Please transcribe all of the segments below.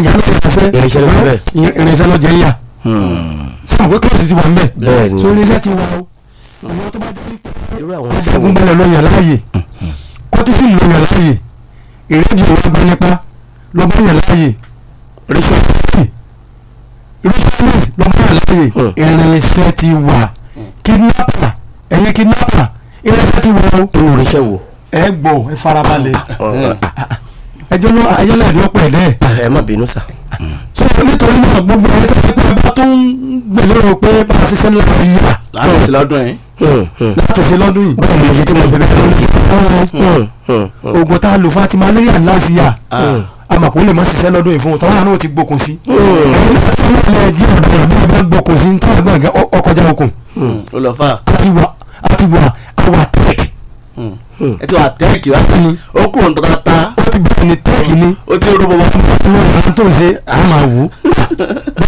yàn láàyè Irinṣẹ́ ló fi bẹ́ẹ̀. Irinṣẹ́ ló jẹ́ ń yà. Sọ pé kílọ̀sì ti wà ń bẹ̀? Bẹ́ẹ̀ni. So irinṣẹ́ ti wà o. Ìwọ tó bá jẹ́ wípé Irú àwọn ṣẹ́gun balẹ̀ ló yàn láàyè, kọ́tísì ló yàn láàyè, ìrédìí ló bá nípa ló bá yàn láàyè, ritualist ló bá yàn láàyè, irinṣẹ́ ti wà. Kidnapper, ẹ̀yin kidnapper, irinṣẹ́ ti wà o. Irú irinṣẹ́ wo? Ẹ gbọ́, ẹ farabalẹ̀, ẹjọ́ ló ẹjọ́ lẹ́ẹ̀dí ọ̀pọ̀ ẹ̀dẹ́. Ẹ má bínú sà. So nítorí náà, gbogbo ẹni tó yẹ pé ẹ bá tó ń gbèlérò pé bá a ṣiṣẹ́ ńlá ti yà Láàrin sí lọ́dún yìí. Látòṣe lọ́dún yìí. Báwo ni mo ṣe tí mo fi bẹ́ẹ̀ lójú? Oògùn tá a lò fún àti malaria last year, àmàpọ̀ lè má ṣiṣẹ́ lọ́dún yìí fún un, tọ́lá náà ti gbókun sí. Ẹ̀yin náà lè jí ọ̀daràn bí wọ́n bá gbókun sí tí wọ́n gbọ̀ngàn ọkọjá okùn. Ó lọ fà. Àti wà àwà tech. Ẹ ti wà tech wá. Ni. Ó kúrò ní tata. Ó ti bẹ̀rẹ̀ ní tech ni. Ó ti rú bọ́bọ́. Àwọn tó ń ṣe à máa wò ó,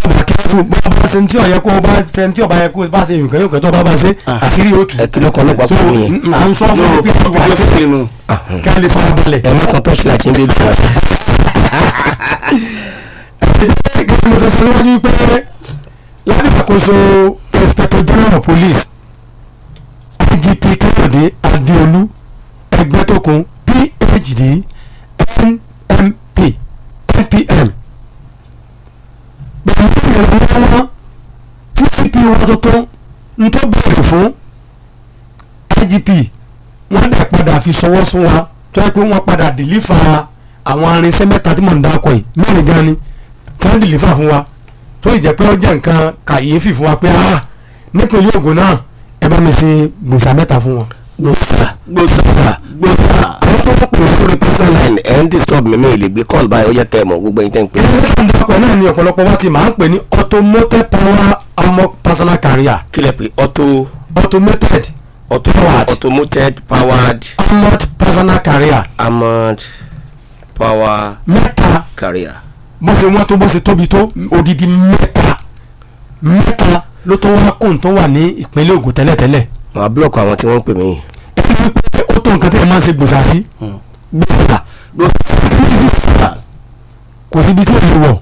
bàbá kẹ́fù, bàbá ṣe ní tí ọ̀yẹ́ kó bá ṣe ní tí ọba yẹ kó bá ṣe nǹkan yóò kẹ́ tó bá ṣe, àṣírí yóò tù. Ẹ kí ló kọ́ ọlọ́pàá So fún mi yẹn? à ń sọ fún mi pé àwà tech kí a lè farabalẹ̀. Ẹ má kan torchlight ń bèbí. Gẹ́gẹ́ mo sọ síwájú pé lábẹ́ àkóso Inspector General of Police, IGP Káyọ̀dé Adéolú Ẹgbẹ́tókun, PhD, NMP, NPM, pẹ̀lú ìrànlọ́wọ́ tí CP wọn tuntun ń tó bẹ̀rẹ̀ fún IGP, wọ́n dẹ̀ padà fi sọwọ́ sún wa, tó yẹ pé wọ́n padà deliver àwọn irinṣẹ́ mẹ́ta tí mò ń dákọ̀ yìí, mẹ́rin gan ni tí wọ́n deliver fún wa, tó ì jẹ́ pé ó jẹ́ nǹkan kàyéfì fún wa pé ah, nípínlẹ̀ Ògùn náà, ẹ bá mi ṣe gbòòsà mẹ́ta fún wọn. Gbòòsà. Gbòòsà, gbòòsà. Àwọn tó ń pè mí sórí personal line ẹ̀ ń disturb mi, mi ì lè gbé call báyìí. Ó yẹ kẹ́ ẹ mọ̀, gbogbo ẹ̀yin tẹ́ ń pè. Irinṣẹ́ tó ń dákọ̀ náà ni ọ̀pọ̀lọpọ̀ wa ti máa ń pè ní automated power armor personal carrier. Kílẹ̀ pé auto? Automated. Auto. Powered. Automated powered. Armored personal carrier. Armored power. Mẹ́ta. Carrier. Bó ṣe wọ́n tó, bó ṣe tóbi tó, odidi mẹ́ta mẹ́ta ló tó wá kóun tó wà ní ìpínlẹ̀ Ògùn tẹ́lẹ̀tẹ́lẹ̀. Màá block àwọn tí wọ́n ń pè mí. Ẹ rí i pé ó tó nǹkan tí ẹ máa ń ṣe gbòòsà sí. Gbòòsà. Kò síbi tí ò lè wọ̀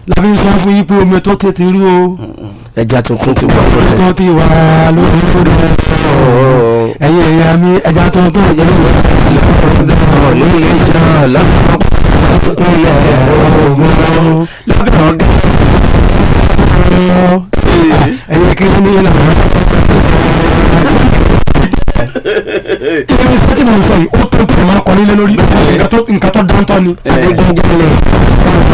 la fi ń sọ fún yín pé omi tó tètè rú o. Ẹja tuntun ti wà Omi lórí. tó ti wà lórí ẹ̀yìn ẹ̀yà mi, ẹja tuntun jẹ́ Ní ìjà lápapọ̀ Ògùn lábẹ́ ọ̀gá. Ẹ̀yìn kí ní ìlànà irinṣẹ́ tí mo ń sọ yìí, ó tó ń tẹ̀ máa kọ nílé lórí nǹkan tó dáńtọ́ ni. Adigunjalè.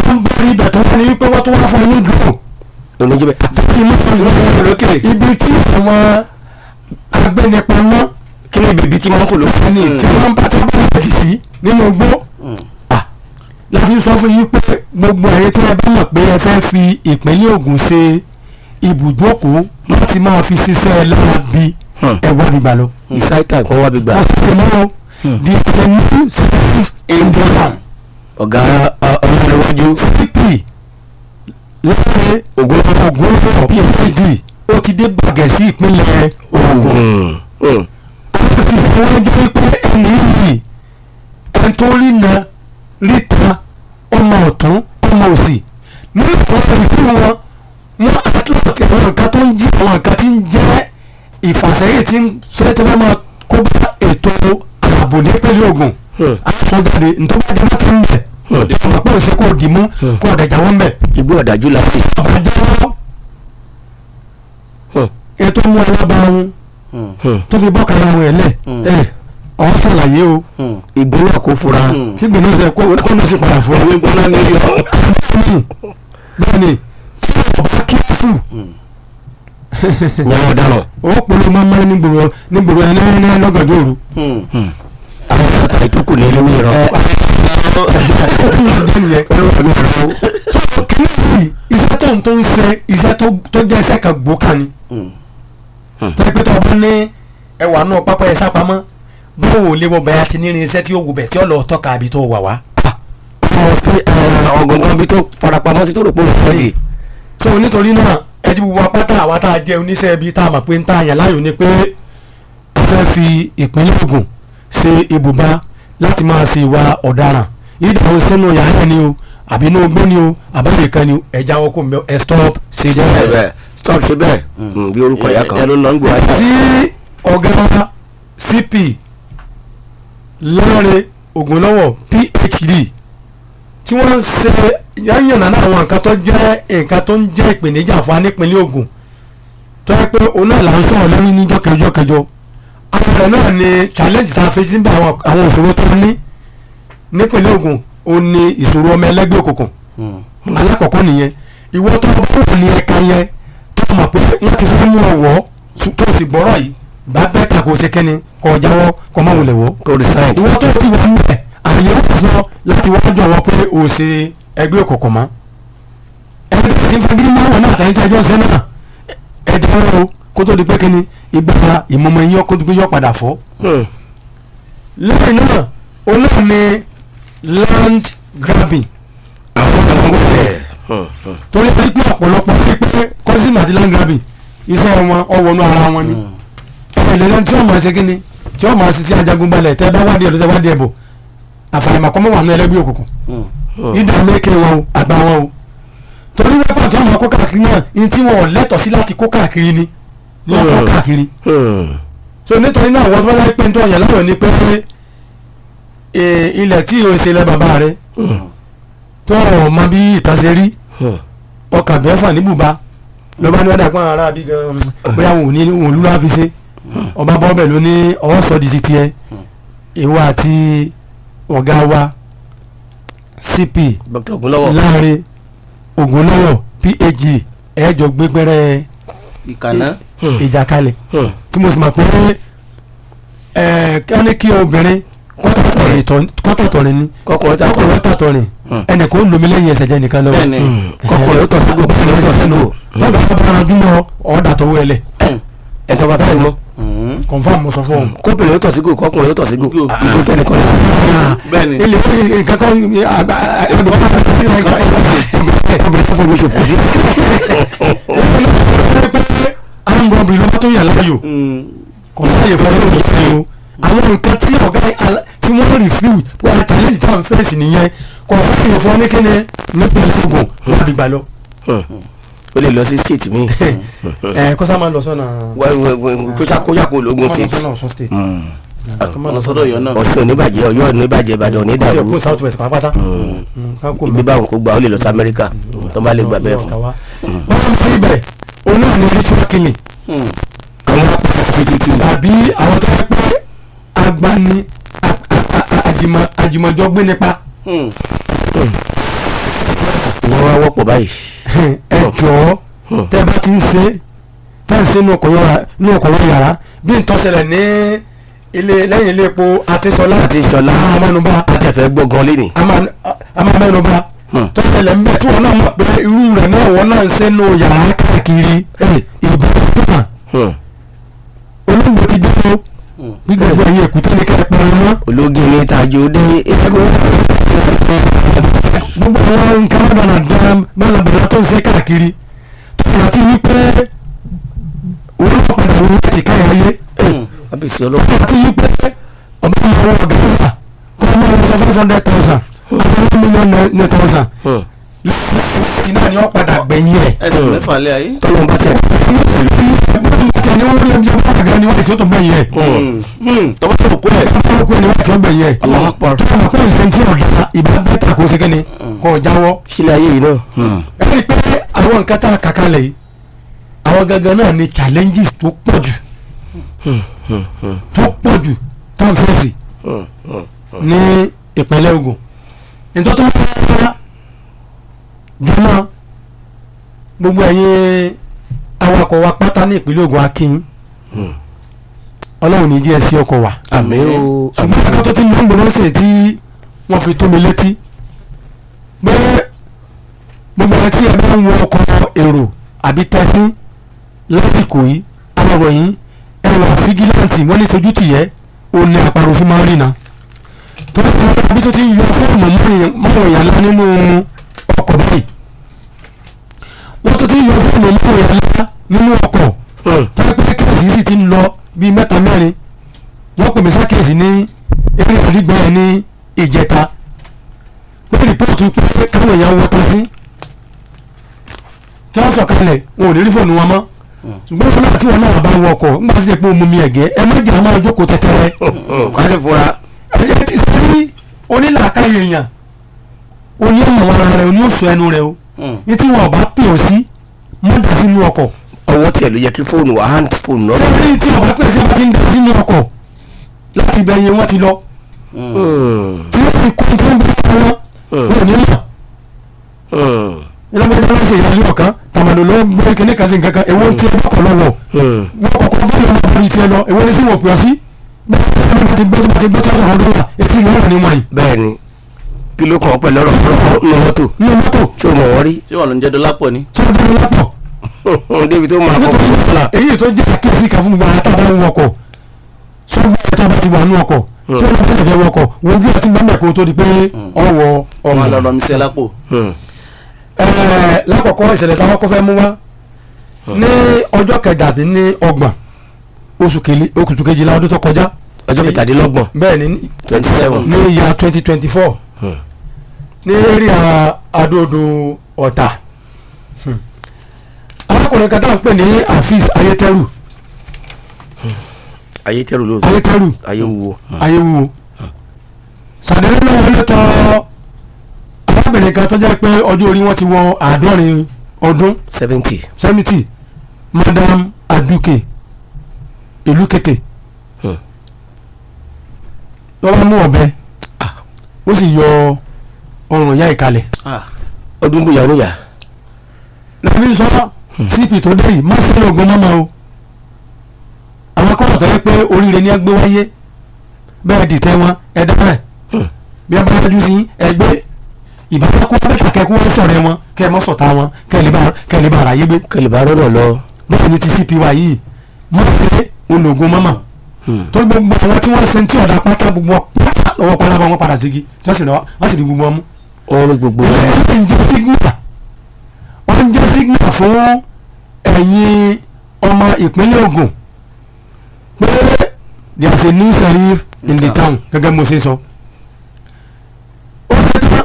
Wọ́n bá rí ibẹ̀ tó wọ́n ní wípé wọ́n tó wá fún un ní dúró. Oníjẹ́ bẹ́ẹ̀. Ibi tí àwọn agbẹnipamọ́ Kí ni bèbí tí máa ń fò lókè? ní tí wọ́n bá tó bá yìí sí nínú igbó la fi sọ fún yín pé gbogbo ẹ̀yin tí ẹ bá mọ̀ pé ẹ fẹ́ fi ìpínlẹ̀ Ògùn ṣe ibùjókòó láti máa fi ṣiṣẹ́ láabi, ẹ wá gbígbà lọ. Ìsáìtà kan wá bí gbà. Wọ́n ti mọ́ the new service in the land. Ọ̀gá ọlọ́runwájú. CP láàrin Ògùn. Ògùn, PhD, ó ti dé bàgẹ́ sí ìpínlẹ̀ Ògùn. Ògùn. Ó ti fi wọ́n jẹ́ pé ẹni yìí, ẹni tó rí na ríta, ọmọ ọ̀tún, ọmọ òsì ní ìpínlẹ̀ ìfún wọn, wọn àti àwọn nǹkan tó ń jí, àwọn nǹkan tí ń jẹ́ ìfàsẹ́yìn tí ń ṣe tó fẹ́ máa kó bá ètò ààbò nípínlẹ̀ Ògùn àtúnjáde ntọ́bàjẹ́ bá ti ń bẹ̀, ọmọ pé òṣè kò dì mú kó ọ̀dẹ̀ jáwọ́ ń bẹ̀. Igbó ọ̀dájú la fi. Ọba jáwọ́ ètò mú alábàáhùn tó fi bọ́kàrà àwọn ẹ̀lẹ́ ẹ̀ ọ̀ ṣàlàyé o. Ìgbín náà kó fura. Tí gbìnà ṣe kó ní sí padà fún ọ. Ìwé gbóná ní yọ. Bẹ́ẹ̀ni, bẹ́ẹ̀ni, tí ọba kíáfù Ní àwọn ọ̀daràn. ó polo mọ́mọ́ nígboro nígboro ẹ̀ ní lọ́gànjọ́ òru. Àwọn àìtókù ní ilé ìrọ̀. Ó ti jẹ́ nìyẹn. So kìíní yìí, iṣẹ́ tó ń ṣe, iṣẹ́ tó jẹ́ iṣẹ́ kan gbòókà ni. Tẹ́lẹ̀ pé tó o bá ní ẹwà náà pápá ẹ̀ sápamọ́, báwo lè wọ bẹ́ẹ̀ àti nírin iṣẹ́ tí ó wù bẹ̀ tí ó lọ tọ́ka àbí tó wà wá. Ọmọ pé ọ̀gọ̀ngàn bí tó farapamọ́ sí tó rò pé òun fẹ́ yìí. So nítorí náà, ẹ ti gbogbo apáta àwa tá a jẹ́ oníṣẹ́ ibi tá a mọ̀ pé ń tá a yàn láàyò ni pé a fẹ́ fi ìpínlẹ̀ Ògùn ṣe ibùba láti máa ṣe ìwà ọ̀daràn, ìdá àwọn sínú yàrá ni o, Àbí inú igbó ni o, àbáyé kan ni o, ẹ jáwọ́ kó mbẹ́, ẹ stop ṣe bẹ́ẹ̀ bẹ́ẹ̀. Bẹ́ẹ̀, stop ṣe bẹ́ẹ̀. Bí orúkọ ìyá kan. Ẹ ló lọ ń gbọ́ ayé. Tí ọ̀gá CP Lánrè Ògúnlọ́wọ̀, PhD, tí wọ́n ń ṣe yányànnà náà, àwọn nǹkan tó jẹ́ nǹkan tó ń jẹ́ ìpèníjà fún wa nípínlẹ̀ Ògùn, tó yẹ pé òun náà là ń sọ̀rọ̀ lórí níjọ́ kẹjọ kẹjọ, àwọn rẹ̀ náà ni challenge tá a fi sí bá àwọn ìṣòro tó ní nípínlẹ̀ Ògùn. Ó ní ìṣòro ọmọ ẹlẹ́gbẹ́ òkùnkùn. Alákọ̀ọ́kọ́ nìyẹn. Ìwọ tó bá wà ní ẹ̀ka yẹn, tó mọ̀ pé wọ́n ti fẹ́ mú ọ̀wọ́, tó sì gbọ́rọ̀ yìí bá bẹ́ẹ̀ ta, kò ṣe kẹ́ni kó jáwọ́, kó má wulẹ̀ wọ́. Kò resign. Ìwọ tó ti wà mẹ́, àyè wà fún ọ láti wá jọ̀wọ́ pé o ṣe ẹgbẹ́ òkùnkùn mọ́. Ẹni tí ń fagídí máa wọ̀ náà, àtàyè tí ẹjọ́ ṣe náà, ẹ jẹ́wọ́ o, kó tó di pé kíni ìgbà ìmọ̀mọ̀ yín kó tó di pé yọ padà fọ́. Lẹ́yìn náà, òun náà ni land grabbing. Àwọn ọmọ ẹ̀. Torí pé ọ̀pọ̀lọpọ̀ rí pé cultism àti land grabbing, iṣẹ́ wọn ọwọ́nú ara wọn ni. Ìlera tí wọ́n máa ṣe kíni, tí wọ́n máa ṣiṣẹ́ ajagunbalẹ̀, tẹ́ bá wádìí ẹ̀ lọ́sẹ̀ wádìí ẹ̀ bọ̀, àfàìmọ̀ kọ́ mọ́ wà ní ẹlẹ́gbẹ́ òkùnkùn ìdá mẹ́kẹ́ wọn o, àgbà wọn o, torí wẹ́pà tí wọ́n máa kó káàkiri náà ní tí wọn ò lẹ́tọ̀ọ́ sí láti kó káàkiri ni wọ́n kó káàkiri. So nítorí náà, wọ́n tó bá sáré pé nítorí ọ̀yàn láyọ̀ ni pé ilẹ̀ tí o ṣe ilẹ̀ bàbá rẹ, tó o mọ bí ìta ṣe rí, ọkà bẹ́fà ní bùbá lọ́ba ní ọ̀dà pọ́n ara bí gan, bóyá wọn ò ní wọn ò lúra fi ṣe ọba bọ́ọ̀bẹ̀ ló ní ọwọ́ sọ di ti tiẹ̀. Ìwọ àti ọ̀gá wa CP Dr. Ogunlọ́wọ̀. Lánrè Ògúnlọ́wọ̀, PhD, ẹ̀ẹ́jọ gbégbẹ́rẹ́ ìkànnà. ìjà kalẹ̀, tí mo sì mọ̀ pé ẹ̀ kí wọ́n ní kí obìnrin kọ́tàtọ̀rìn ni. Kọkùnrin ta. Kọ́kùnrin tàtọ̀rìn, ẹnì kan ó lomi lẹ́yìn ẹsẹ̀ jẹ́ nìkan lọ́wọ́. Bẹ́ẹ̀ni. Kọkùnrin ó tọ̀ sígò, kọkùnrin ó tọ̀ sígò. Tọ́gbà bá bára júmọ́ ọ̀ọ́dà tó wẹ̀lẹ̀. Ẹ̀ tó bá fẹ́ mọ́. Confirm, mo sọ fún ọ. Kóbìnrin ó tọ̀ sígò, kọkùnrin ó tọ̀ sígò, ìgò tẹnìkan ní. Bẹ́ẹ̀ni. Ilé nǹkan kan Obìnrin tó fomi ṣòfò sí. Armed robbery ló bá tó yàn láàyò, kò sáàyè fún ọdún yìí o. Àwọn nǹkan tí ọ̀gá tí wọ́n refuse wọ́n challenge tá à ń fèsì nìyẹn. Kò sáàyè fún ọ ní kíni nípìnlẹ̀ Ògùn wọ́n á gbà lọ. Ó lè lọ sí state mi. Ẹ kó sá máa lọ sọ́nà. Kóṣà kóṣà kó lógun kó máa lọ state. sọ́nà Ọ̀ṣun State. Kó máa ọ̀nà sọ́dọ̀ Ọ̀yọ́ náà. Ọ̀ṣun oníbàjẹ́, Ọ̀yọ́ oníbàjẹ́, Ìbàdàn onídàrú. Kó South West pátápátá. Ká kó Ibi báwọn kó gbà, ó lè lọ sí Amẹ́ríkà tó bá lè gbà bẹ́ẹ̀ fún. Wọ́n máa ń ibẹ̀, òun náà ní ritual killing. Àwọn tuntun. Tàbí àwọn tó yẹ pé agbani àjìmọ̀jọ gbé nípa. Wọ́n wá wọ́pọ̀ báyìí. Ẹ jọ̀ọ́, tẹ́ bá ti ń ṣe, tẹ́ ń ṣe inú ọkọ̀ lọ yàrá, bí n tó ṣẹlẹ̀ ní ilé lẹ́yìn ilé epo Àtisọ́lá. Àtisọ́lá. A máa mẹ́nuba. Àtẹ̀fẹ́ gbọ́ngàn lẹ́nì. A máa mẹ́nuba tó ṣẹlẹ̀ ń bẹ̀, tí wọ́n náà mọ̀ pé irú rẹ̀ náà wọ́n náà ń ṣe nínú yàrá káàkiri ìbátan. Olóńgbò ti dúró gbígbẹ́ ẹ̀yẹ èkúté ní kẹ́ ẹ pẹ̀lú mọ́. Ológin ní tajú dé eégún. Gbogbo àwọn nǹkan mọ́dànà mọ́nàbọ̀dà tó ń ṣe káàkiri tó ń rántí wípé òun náà padà wọ́n láti káyà ayé. Kábíyèsí ọlọ́run. Tó ń rántí wípé ọba máa wọ ọ̀gáfà kó máa wọ 500,000, 1 million ní thousand láti náà ni wọ́n padà gbẹ̀yìn rẹ̀. Ẹsẹ̀ mẹ́fà lé ayé. Tọ́lọ́ bá tẹ̀. Ní wọ́n rí ẹbí ọba àgbà ni wọ́n ti tó gbẹ̀yìn rẹ̀. Tọ́wọ́ tó kó ẹ̀. Ọba ni wọ́n ti tó gbẹ̀yìn rẹ̀. Allahu Akbar. Tó mọ̀ pé ìṣe tí ọ̀gá ìbá bẹ́tà kó ṣe kíni kó jáwọ́. Sílẹ̀ ayé yìí náà. Ẹ rí i pé àwọn nǹkan tá a kà kalẹ̀ yìí, àwọn gangan náà ni challenges tó pọ̀ jù, tó pọ̀ jù tó ń fèsì ní ìpínlẹ̀ Ògùn. Nítorí tó wá jùmọ̀, gbogbo ẹ̀yin awakọ̀ wa pátá ní ìpínlẹ̀ Ògùn, akin Ọlọ́run ní jí ẹ sí ọkọ̀ wa. Àmín o. Ṣùgbọ́n ẹ̀ka tó ti ń gbọ́dọ̀ ṣe tí wọ́n fi tó mi létí pé gbogbo ẹ tí ẹ bá ń wọ ọkọ̀ èrò àbí tẹ́sí lásìkò yìí, àwọn yìí, ẹ wà vigilant. Wọ́n ní tójú tìyẹ́ ó ní àparò fún máa ń rìnà torí pé àbí tó ti ń yọ fóònù mọ́wọ́ èèyàn lá nínú ọkọ̀ báyìí, wọ́n tó ti ń yọ fóònù mọ́wọ́ èèyàn lá nínú ọkọ̀, tó yẹ pé case sì ti ń lọ bíi mẹ́ta mẹ́rin. Wọ́n pè mí sákèsì ní eré àdìgbẹ́ yẹn ní ìjẹta. Pé report pé káwọn èèyàn wọ taxi tí wọ́n sọ̀kalẹ̀, wọn ò ní rí fóònù wọn mọ́. Ṣùgbọ́n wọn náà tí wọn náà bá wọ ọkọ̀ nígbà tí ṣe pé omi ẹ̀gẹ́, ẹ má jẹ́ àmọ́ ọjọ́ tẹ́tẹ́rẹ́. Kálí fura. Ẹ ti rí onílàákàyè èèyàn, oní ọmọ ara rẹ, oní òsùn ẹnu rẹ o. Ní tí wọn bá pè ọ́ sí, mọ́ dá sínú ọkọ̀. Ọwọ́ tẹ̀ ló yẹ kí fóònù wà, hand phone náà. Sẹ́yìn tí wọn bá pè sí, wọn ti ń dá sínú ọkọ̀ láti ibẹ̀ yẹn, wọ́n ti lọ tí wọ́n ti kó tó ń bá wọn, wọn ò ní mọ̀. Ìlànà ìjọba ṣe ìyàlú ọ̀kan tàmàdò ló ń gbé kíní kan sí nǹkan kan. Èwo ń tiẹ̀ bọ́kọ̀ lọ́wọ́ wọ́n kọ̀kọ́ bá lọ́wọ́ bá tiẹ̀ lọ? Èwo ni tí wọ́n pè ọ́ sí? Bẹ́ẹ̀ ti gbọ́ tó bá ti gbọ́ tó sọ̀rọ̀ ọdún wa, etí ìlú ọ̀rọ̀ ni wọ́n yìí. Bẹ́ẹ̀ ni, kí ló kàn ọ́ pẹ̀lú ọ̀rọ̀ nínú mọ́tò? Nínú mọ́tò. Tí o mọ̀ wọ́n rí? Tí wọn ló ń jẹ́ dọ́lápọ̀ ni. Tí wọ́n ti lápọ̀. Débi tó máa kọ́. Èyí tó jẹ́ àkíyèsí kan fún gbogbo àwọn tábà ń wọkọ̀ sọ́gbà, tó bá ti wà nú ọkọ̀, tí wọ́n bá fẹ́ wọkọ̀, wojú àti gbọ́mọ̀ kó tó di pé ọwọ́ wọn ọmọ. lọ rọ mi sí ẹ lápò. Lákọ̀ọ́kọ́, ìṣẹ̀lẹ̀ táwọn kọ́ fẹ́ mú wá ní ọjọ́ 27 oṣù kejìlá ọdún tó kọjá. Ọjọ́ 27. Bẹ́ẹ̀ ni. 27. Ní ìyá 2024, ní area Adó-Odò Ọ̀tà, arákùnrin kan tá à ń pè ní Afeez Ayétẹ́rù. Ayé tẹ́rù lóòótọ́. Ayétẹ́rù. Ayé wúwo. Ayéwúwo sàdédé náà wọlé tọ̀ arábìnrin kan tó jẹ́ pé ọjọ́ orí wọn ti wọ 70 ọdún. 70. 70, Madam Aduke Elukete. Ló bá mú ọ̀bẹ, ó sì yọ ọrùn ìyá ìkalẹ̀. Ọdún bóyá oníyà. Lẹ́yìn sọ CP tó dé yìí, má sí ogun mọ́mọ́ o. Àwọn akọ́wọ̀ tó yẹ pé oríire ní ẹgbẹ́ wáyé bẹ́ẹ̀ dìtẹ̀ wọn, ẹ̀dá rẹ̀ bí ẹ bá yájú sí ẹgbẹ́ ìbára kó bẹ́ẹ̀ kẹ́kọ́ wọn sọ̀rọ̀ wọn, kẹ́ ẹ mọ́ sọ̀tà wọn, kẹ́ ẹ lè bá ara yé gbé. Kẹlẹ̀ rọ́nà lọ. Bẹ́ẹ̀ ni ti CP wa yìí mọ́ pé ológun mọ́mọ́ torí gbogbo àwọn tí wọ́n ṣe tí ọ̀dà pátá, gbogbo wọn pátá lọ́wọ́ pálábá wọn padà sígi tí wọ́n sì lọ́wọ́, wọ́n sì di gbogbo wọn mú. Ọrùn gbogbo rẹ. Ẹ̀ ń jẹ́ signal, wọ́n ń jẹ́ signal fún ẹ̀yin ọmọ ìpínlẹ̀ Ògùn pé there is a new sheriff in the town. Gẹ́gẹ́ mo ṣe sọ, ó ṣe tán,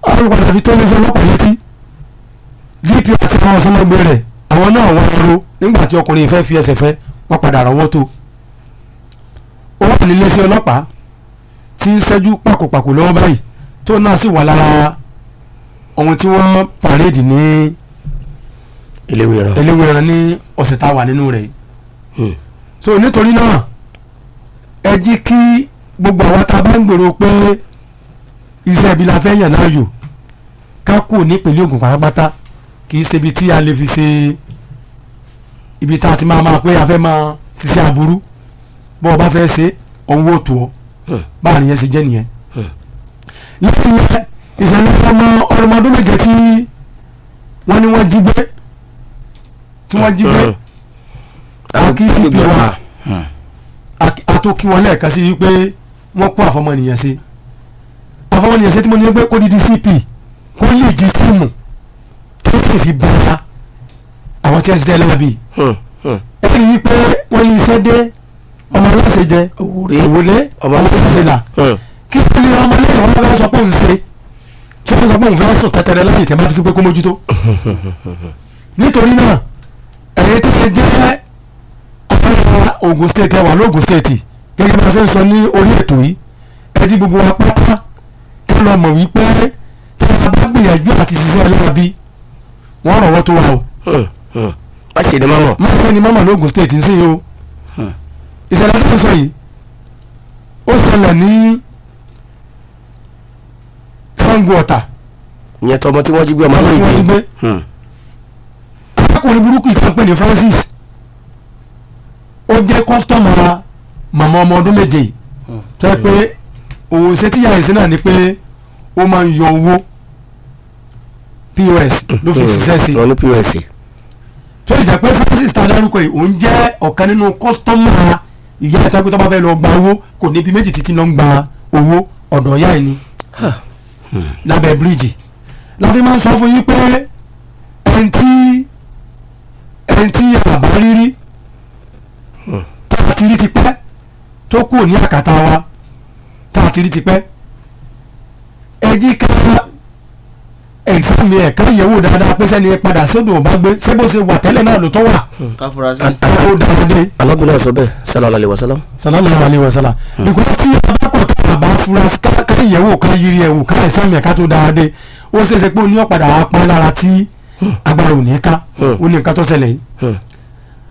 àwọn padà fi tó ní sọ ọlọ́pàá létí. DPO àti àwọn ọ̀sánmọ́gbé rẹ̀, àwọn náà wọ́n ro nígbà tí ọkùnrin fẹ́ fi ẹsẹ̀ fẹ́, wọ́n padà rọ́wọ́ tó. Ó wà nílé sí ọlọ́pàá tí ń ṣẹ́jú pàkópàkó lọ́wọ́ báyìí, tó náà sì wà lára ohun tí wọ́n parade ní Eléwé ẹran. Eléwéran ní ọ̀sẹ̀ tá a wà nínú rẹ̀ yìí. So nítorí náà, ẹ jí kí gbogbo àwọn tá a bá ń gbèrò pé iṣẹ́ ibi la fẹ́ yàn láàyò, ká kù nípìnlẹ̀ Ògùn pátápátá. Kì í ṣe ibi tí a lè fi ṣe ibi tá a ti máa pé a fẹ́ máa ṣiṣẹ́ aburú. Bọ́ ọ bá fẹ́ ṣe ọwọ́ òtù ọ báà nìyẹn ṣe jẹ́ nìyẹn. Lẹ́yìn yẹn, ìṣẹ̀lẹ̀ ọmọ ọmọdún 7 tí wọ́n ní wọ́n jí gbé, tí wọ́n jí gbé, akí CP wa àtòkí wọn lẹ́ẹ̀kan sí wípé wọ́n kó àfọmọnìyàn ṣe, àfọmọnìyàn ṣe tí mo ní pé kó di CP, kó lè di team tó sì fi bá àwọn tí wọ́n ṣiṣẹ́ láabi. Ẹ rí i pé wọ́n ní iṣẹ́ dé, ọmọ aláṣẹ jẹ Òwúrẹ́. òwúlé Ọmọ ọmọ aláṣẹ là. Kí ló ní ọmọ lẹ́yìn wọn fẹ́ sọ pé òun ṣe, tí wọ́n sọ pé òun fẹ́ sùn tẹ́tẹ́rẹ́ láyè tẹ́ bá fi sí pé kó mójútó? Nítorí náà, ẹ̀yin tí ẹ jẹ́ ará Ògùn State, ẹ wà lóògùn State, gẹ́gẹ́ bí a ṣe ń sọ ní orí ètò yìí, ẹ ti gbogbo wa pátá ká lọ mọ̀ wípé tí a bá gbìyànjú àti ṣiṣẹ́ láabi, wọ́n rọ̀wọ́ tó wa o. Má ṣe ni mọ́mọ́. Má ṣe ni mọ́mọ́ lóògùn State ń sìn yìí o. Ìṣẹ̀lẹ̀ tó ń sọ yìí, ó ṣẹlẹ̀ ní Sango Ọ̀tà. Ìyẹn tọmọ tí wọ́n jí gbé, ọmọ ọmọ tí wọ́n jí méje. gbé. Arákùnrin burúkú ìfẹ́ pè ní Francis, ó jẹ́ customer màmá ọmọ ọdún 7 yìí, tó yẹ pé òun ṣe tíyà ìsìn náà ni pé ó máa ń yọ owó, POS ló fi ṣiṣẹ́ sí. Wọn ní POS. Tó lè jẹ́ pé Francis tá a dárúkọ yìí, òun jẹ́ ọ̀kan nínú customer ìyá ẹ̀, tó yẹ pé tó bá fẹ́ lọ gba owó, kò níbi méjì títí lọ ń gba owó, ọ̀dọ̀ ìyá ẹ̀ ni lábẹ́ bíríìjì. La fi máa ń sọ fún yín pé ẹni tí àbá rírí tá a ti rí tipẹ́ tó kù ní àkàtà wa, tá a ti rí tipẹ́. Ẹ jí ká examine ẹ̀, ká yẹ̀wò dáadáa pé sẹ́ni ẹ padà sódò ọba gbé, ṣé bó ṣe wà tẹ́lẹ̀ náà ló tọ́ wà. Káfúrásì. Ó dáadé. Alábìnrin náà sọ bẹ́ẹ̀, sallallahu alaihi wasallam. Sallallahu alayhi wa sallam, because tí abakọ̀ tó àbá fura, ká yẹ̀wò, ká yiri ẹ̀wò, ká examine ẹ̀ ká tó dáadé, ó ṣeé ṣe pé ó ní ọ̀padà wà pa lára tí agbára ò ní ká. Ó ní nǹkan tó ṣẹlẹ̀ yìí.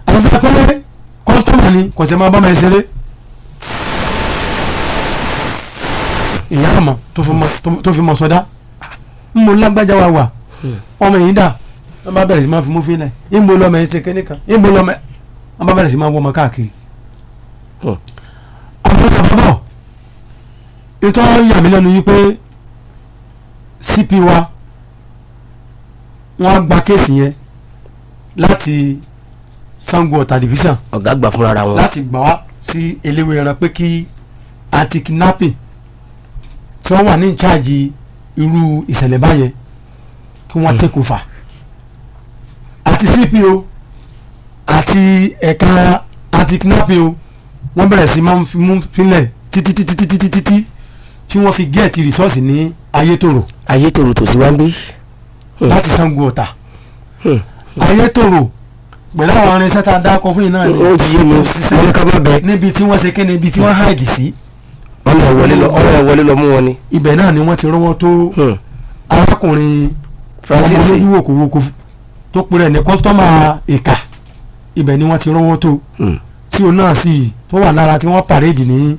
Àti sọ pé customer ni kò sì máa bá máa ṣeré ìyá àmọ́ tó fi mọ sọdá ń mo lágbájá wa wà, ọmọ yìí dà, wọ́n bá bẹ̀rẹ̀ sí máa fi mú fílẹ̀ ń bo lọ́mọ yìí ṣe kéne kan ń bo lọ́mọ, wọ́n bá bẹ̀rẹ̀ sí máa wọ́ ọmọ káàkiri. Àwọn àbábọ̀ ètò yà mí lẹ́nu yìí pé CP wa, wọ́n á gba case yẹn láti Sango Ọ̀tà division. Ọ̀gá àgbà fúnra ra wọn. Láti gbà wá sí Eléwéran pé kí anti-kidnapping tí wọ́n wà ní ìcháàjì irú ìṣẹ̀lẹ̀ báyẹn kí wọ́n take over, àti CPO àti ẹ̀ka anti-kidnapping o. Wọ́n bẹ̀rẹ̀ sí máa ń fi mú fílẹ̀ títí títí títí títí tí tí wọ́n fi get resource ní Ayétòrò. Ayétòrò tòsí wá ń bí. Láti Sango Ọ̀tà, Ayétòrò, pẹ̀lú àwọn irinṣẹ́ tá a dá kọ fún yìí náà ni. Ó ti yé mi, wọ́n ní ká má bẹ. Níbi tí wọ́n ṣe kéde, ibi tí wọ́n hide sí. Wọ́n lọ wọlé lọ, wọ́n lọ wọlé lọ mú wọn ni. Ibẹ̀ náà ni wọ́n ti rọ́wọ́ tó arákùnrin Francis. ọmọ olójú wòkòwòkò tó pèrè ní customer ìkà. Ibẹ̀ ni wọ́n ti rọ́wọ́ tó, tí òun náà sì tó wà lára tí wọ́n parade ní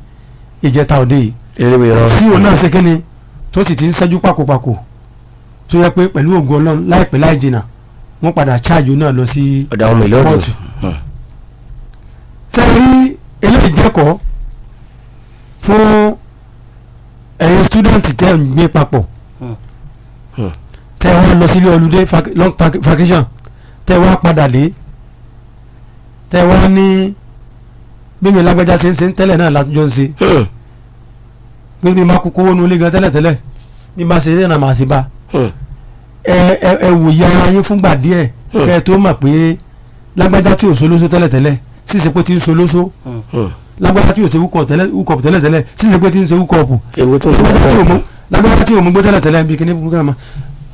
ìjẹta òde yìí. Eléwé rán. Tí òun náà ṣe kíni tó sì ti ń ṣẹ́jú pàkópàkó, tó yẹ pé pẹ̀lú ògo Ọlọ́run, láìpẹ́ láì jìnnà, wọ́n padà charge òun náà lọ sí ọ̀dà àwọn mílíọ̀nù. kóòtù. Ṣe rí eléyìí jẹ́kọ̀ọ́ fún ẹ̀yin student tẹ́ ń gbé papọ̀, tẹ́ wá lọ sílé holiday, long vacation, tẹ́ wá padà dé, tẹ́ wá ní bí mi lágbájá ṣe ń ṣe ń tẹ́lẹ̀ náà látijọ́ ń ṣe, pé mi máa kókó wọnú ilé gan tẹ́lẹ̀tẹ́lẹ̀, bí n bá ṣe é náà màá ṣe bá ẹ. Ẹ wòye ara yín fúngbà díẹ̀ kẹ́ ẹ tó mọ̀ pé lágbájá tí ò solóso tẹ́lẹ̀tẹ́lẹ̀ síse pé tí ń solóso, lágbájá tí ò ṣe hookup tẹ́lẹ̀tẹ́lẹ̀ síse pé tí ń ṣe hookup. Ewu tó ń lágbájá tí ò bọ̀. mú, lágbájá tí ò mú gbé tẹ́lẹ̀tẹ́lẹ̀ bí kíní burúkú náà,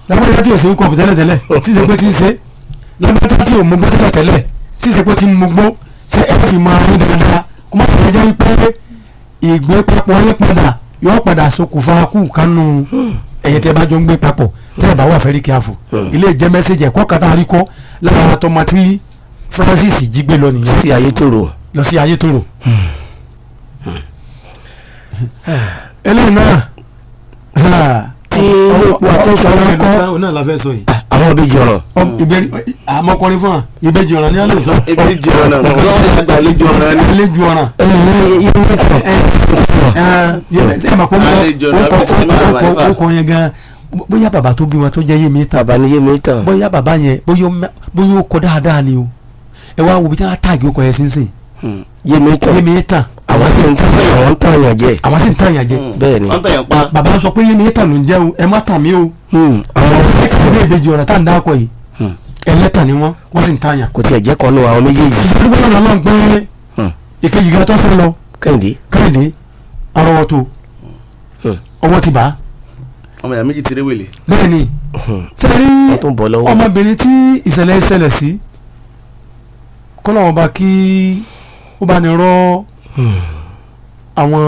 lágbájá tí ò ṣe hookup tẹ́lẹ̀tẹ́lẹ̀ síse pé tí ń ṣe, lágbájá tí ò mú gbé tẹ́lẹ̀tẹ́lẹ̀ síse pé tí ń mú gbó. Ṣé ẹ fi máa ń dáadáa kó má bàa jẹ́ pé ìgbé papọ̀ yín padà yóò padà ṣokùnfà kú kánú ẹ̀yẹ tẹ́ bá jọ ń gbé papọ̀ tẹ́ ẹ bá wà very careful. Ilé ìjẹ́ message ẹ̀kọ́ kàtà àríkọ́ lára tọmọ tí Francis jí gbé lọ nìyẹn. Sí Ayétòrò. Lọ sí Ayétòrò. Eléyìí náà Tí epo àti ìṣọ̀rọ̀ kọ́. Ọ̀nà la fẹ́ sọ yìí. Àwọn ìbejì ọ̀ràn. Ìbejì àmọ́kọrin fún wa, ìbejì ọ̀ràn ní alẹ́ ìtọ́. Ìbejì ọ̀nà lọ́wọ́ àgbàlejò ọ̀nà ni. Àlejò ọ̀ràn. Ẹ mà kó Àlejò ọ̀nà bí sinimá àlàyé. ọkọ yẹn gan, bóyá bàbá tó bí wọn tó jẹ́ yémi tán. Bàbá ni yémi tán. Bóyá bàbá yẹn, bóyá ó kọ dáadáa ni o. Ẹ wá wo bí tí wọ́n á tàgé ọkọ yẹn sínsìn. Yémi tán. Yémi tán. Àwọn tí ń tàn, àwọn ń tàn yàn jẹ. Àwọn sì ń tàn yàn jẹ. Bẹ́ẹ̀ ni. Wọ́n tẹ̀yàn pa. Bàbá sọ pé yémi tàn ló ń jẹ́ o, ẹ má tàn mí o. Àwọn Àwọn ìbejì ọ̀ràn tá à ń dákọ̀ yìí, ẹlẹ́tàn ni wọ́n, wọ́n sì ń tàn yàn. Kò tiẹ̀ jẹ́ kan nù àwọn méjèèjì. Ìṣèjọba náà lọ́n pé ìkejì gan tó sọ lọ. Kẹ́hìndé. Kẹ́hìndé arọwọ́ tó ọwọ́ ti bá. Ọmọ ìyá méjì ti rí wèlé. Bẹ́ẹ̀ ni sẹ́rí. Wọ́n tún bọ̀ lọ́wọ́. Ọmọbìnrin tí ìṣẹ̀lẹ̀ ìṣẹ̀lẹ̀ sí, kọ́lọ́wọ́n bá kí ó bá ní rọ́ àwọn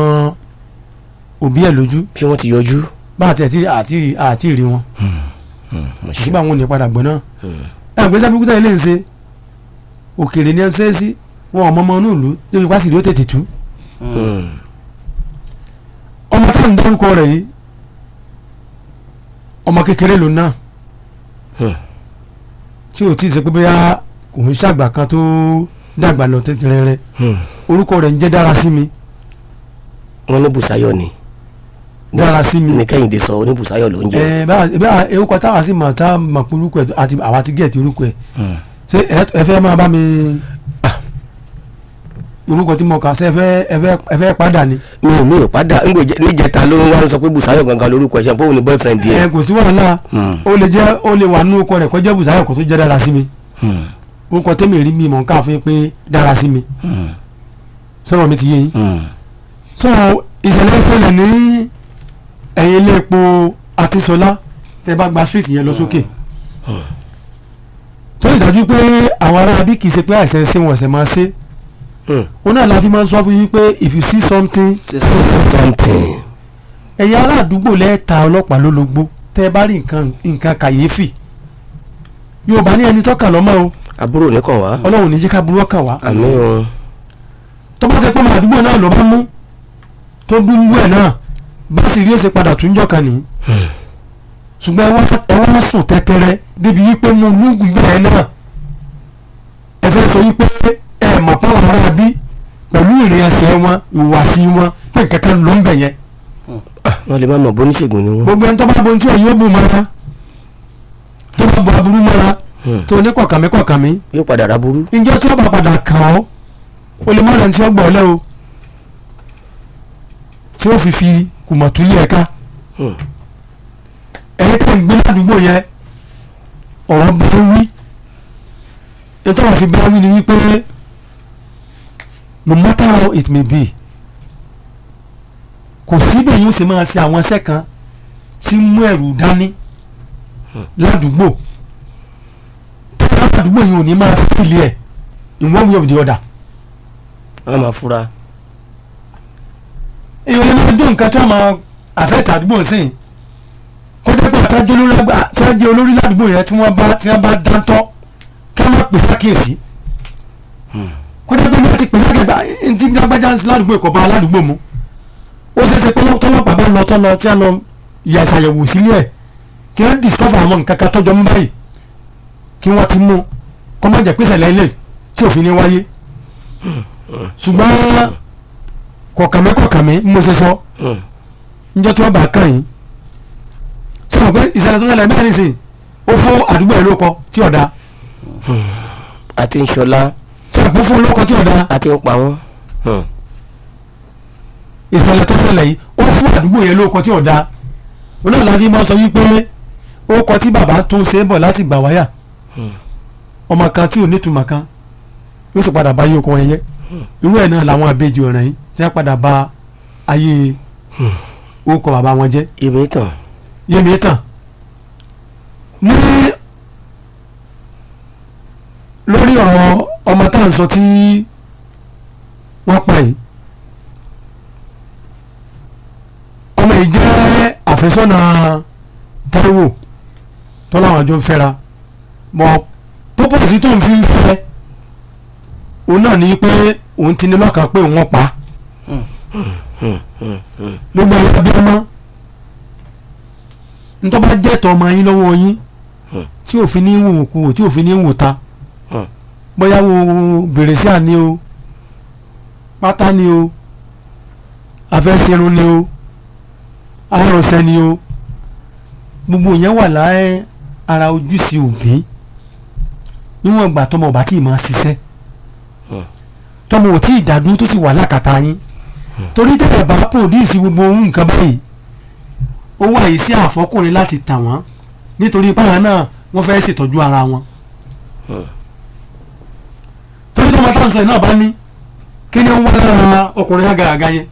òbí ẹ̀ lójú. Bí wọ́n ti yọjú. Bá àti àti àti àti rí wọn sígbà wọn ò ní padà gbọ́n náà. Ẹ̀ gbèsè abúkútà ilé ń ṣe òkèèrè ní ẹ ń ṣe é sí wọn, ọmọ ọmọ inú ìlú débi pàṣírí ó tètè tú. Ọmọ tá à ń dárúkọ rẹ̀ yìí, ọmọ kékeré lòun náà, tí ò tí ì ṣe pé bóyá kò ń ṣàgbà kan tó dàgbà lọ tètè rẹ̀. Orúkọ rẹ̀ ń jẹ́ Dára sí mi. Wọ́n ní Bùsáyọ̀ ni. Dára sí mi. Ní Kẹ́hìndé sọ ní Bùsáyọ̀ ló ń jẹ́. Ẹ bá bá orúkọ táwa sì mọ̀, tá a mọ̀ pé orúkọ ẹ̀ àti àwa ti get orúkọ ẹ̀. Ṣé ẹ fẹ́ máa bá mi orúkọ tí mo kà ṣe, ẹ fẹ́ padà ni? Mi ò padà ń gbé níjẹta ló ń wá ń sọ pé Bùsáyọ̀ gangan lórúkọ ẹ̀, ṣe pé òun ni boyfriend Ẹ yẹn. kò sí wàhálà. Ó lè jẹ́, ó lè wà nínú orúkọ rẹ̀ kó jẹ́ Bùsáyọ̀, kó tó jẹ́ Dára sí mi. Orúkọ tẹ́mi rí mi mọ̀ nǹkan àfihàn pé Dára sí mi. Sọ̀rọ̀ mi ti yé yín. So ìṣẹ̀lẹ̀ ṣẹlẹ̀ ní ẹ̀yìn ilé epo. Àtisọ́lá, tẹ́ bá gba street yẹn lọ sókè, tó lè dájú pé àwọn ará bí kì í ṣe pé àìsàn ṣe wọ́n ṣẹ̀ máa ṣe. Ó náà la fi máa ń sọ fún yín pé if you see something, something. Ẹ̀yin ará àdúgbò lẹ́ẹ̀ta ọlọ́pàá lólobó tẹ́ ẹ bá rí nǹkan kàyéfì. Yorùbá ní ẹni tọ́ka lọ́mọ o. Àbúrò ní kàn wá. Ọlọ́run ní jẹ́ ká burú ọkàn wá. Àmín o. Tó bá ṣe pé ọmọ àdúgbò náà ló bá mú tó dúnbú ẹ̀ náà, bá sì rí ó ṣe padà tún jọ kan nìyí. Ṣùgbọ́n ẹ wá sùn tẹ́tẹ́rẹ́ débi wípé mo lúgùn bẹ́ẹ̀ náà, ẹ fẹ́ sọ wípé ẹ mọ̀ páwọn ará bí pẹ̀lú ìrìn ẹsẹ̀ wọn, ìhùwàsí wọn, pé nǹkan kan ló ń bẹ̀ yẹn. Wọ́n lè má mọ̀ bóníṣègùn ni wọ́n. Gbogbo ẹni tó bá bo tí ò yóò bù mọ́ra, tó bá bo aburú mọ́ra, tó ní kọ̀kànmí kọ̀kànmí, yóò padà ra burú. Ìjọ tí ó bá padà kàn ọ́, o lè má rẹ̀ tí ó gbọ́ ọ lẹ́ o tí ó fi kùmọ̀túlẹ̀ ẹ̀ka. Ẹ̀yin tẹ́ ń gbé ládùúgbò yẹn, ọ̀rọ̀ bá wí. Ètò ọ̀rọ̀ fi bá wí ni wípé no matter how it may be, kò síbẹ̀ yóò ṣe máa ṣe àwọn iṣẹ́ kan tí mú ẹ̀rù dání ládùúgbò tí ládùúgbò yìí ò ní máa feel ẹ̀ in one way or the other. Wọ́n máa fura. Èèyàn lè máa dún nǹkan tí wọ́n máa affect àdúgbò sí i, kó jẹ́ pé àtàjẹ́ olórí tí wọ́n jẹ́ olórí ládùúgbò yẹn, tí wọ́n bá dáńtọ́, kí wọ́n má pè sákìyèsí, kó jẹ́ pé wọ́n ti pè sákìyèsí ntí lágbájá ń sin ládùúgbò ìkọ̀bá aládùúgbò mu. Ó ṣeé ṣe pé tọ́lọ́pàá bá lọ tọ́lọ tí wọ́n lọ yà ṣàyẹ̀wò sílé ẹ̀, kí wọ́n discover àwọn nǹkan kan tọ́jọ́ mú báyìí, kí wọ́n ti mú kó má jẹ́ pé ìṣẹ̀lẹ̀ ilé tí òfin ní wáyé. Ṣùgbọ́n kọ̀kànmí kọ̀kànmí, mo ṣe sọ, níjọ́ tí wọ́n bá kàn yín, sọ pé ìṣẹ̀lẹ̀ tó ṣẹlẹ̀ mẹ́rin sí, ó fún àdúgbò ẹ̀ lóko tí ọ̀dà. Àti ń ṣọlá. Sọ pé ó fún lóko tí ọ̀dà. Àti ń pa wọ́n. Ìṣẹ̀lẹ̀ tó ṣẹlẹ̀ yìí, ó fún àdúgbò yẹn lóko tí ọ̀dà. Onáà la fi máa sọ wípé ó kọ tí bàbá tó ṣe é bọ̀ láti gbà wáyà, ọmọ kan tí ò nítumọ̀ kan yóò sì padà bá yí okun yẹn jẹ́. Irú ẹ̀ náà làwọn àbejì ọ̀ràn yìí tí wọ́n padà bà ayé orúkọ bàbá wọn jẹ́. Ìmí tàn. Yémi tàn ní lórí ọ̀rọ̀ ọmọ tá à ń sọ tí wọ́n pa yìí. Ọmọ yìí jẹ́ àfẹ́sọ́nà Táíwò tó láwọn àjọ ń fẹ́ra mọ́. Purpose tó ń fi ń fẹ́ òun náà ní pé òun ti ní lọ́kàn pé òun pa gbogbo ẹ̀yà bí ọmọ ntọ́ bá jẹ́ tọ́ ọmọ yín lọ́wọ́ yín tí òfin ní wò kú, tí òfin ní wò ta, bóyá wo bèrèsí àní o, pátá ni o, afẹ́sẹ̀rún ni o, arọ̀sẹ̀ ni o, gbogbo yẹn wà láyé ara ojúṣe òbí níwọ̀n ìgbà tọmọ ọba tí ì máa ṣiṣẹ́, tọmọ ò tí ì dàdúró, tó sì wà lákàtà yín, torí tẹ́lẹ̀ bá produce gbogbo ohun nǹkan báyìí, ó wà yìí sí àfọkùnrin láti tà wọ́n, nítorí báwọn náà wọ́n fẹ́ ṣètọ́jú ara wọn. Torí tọmọ táwọn sọ yìí náà bá ní kí ni wọ́n lára ọkùnrin àgàgà yẹn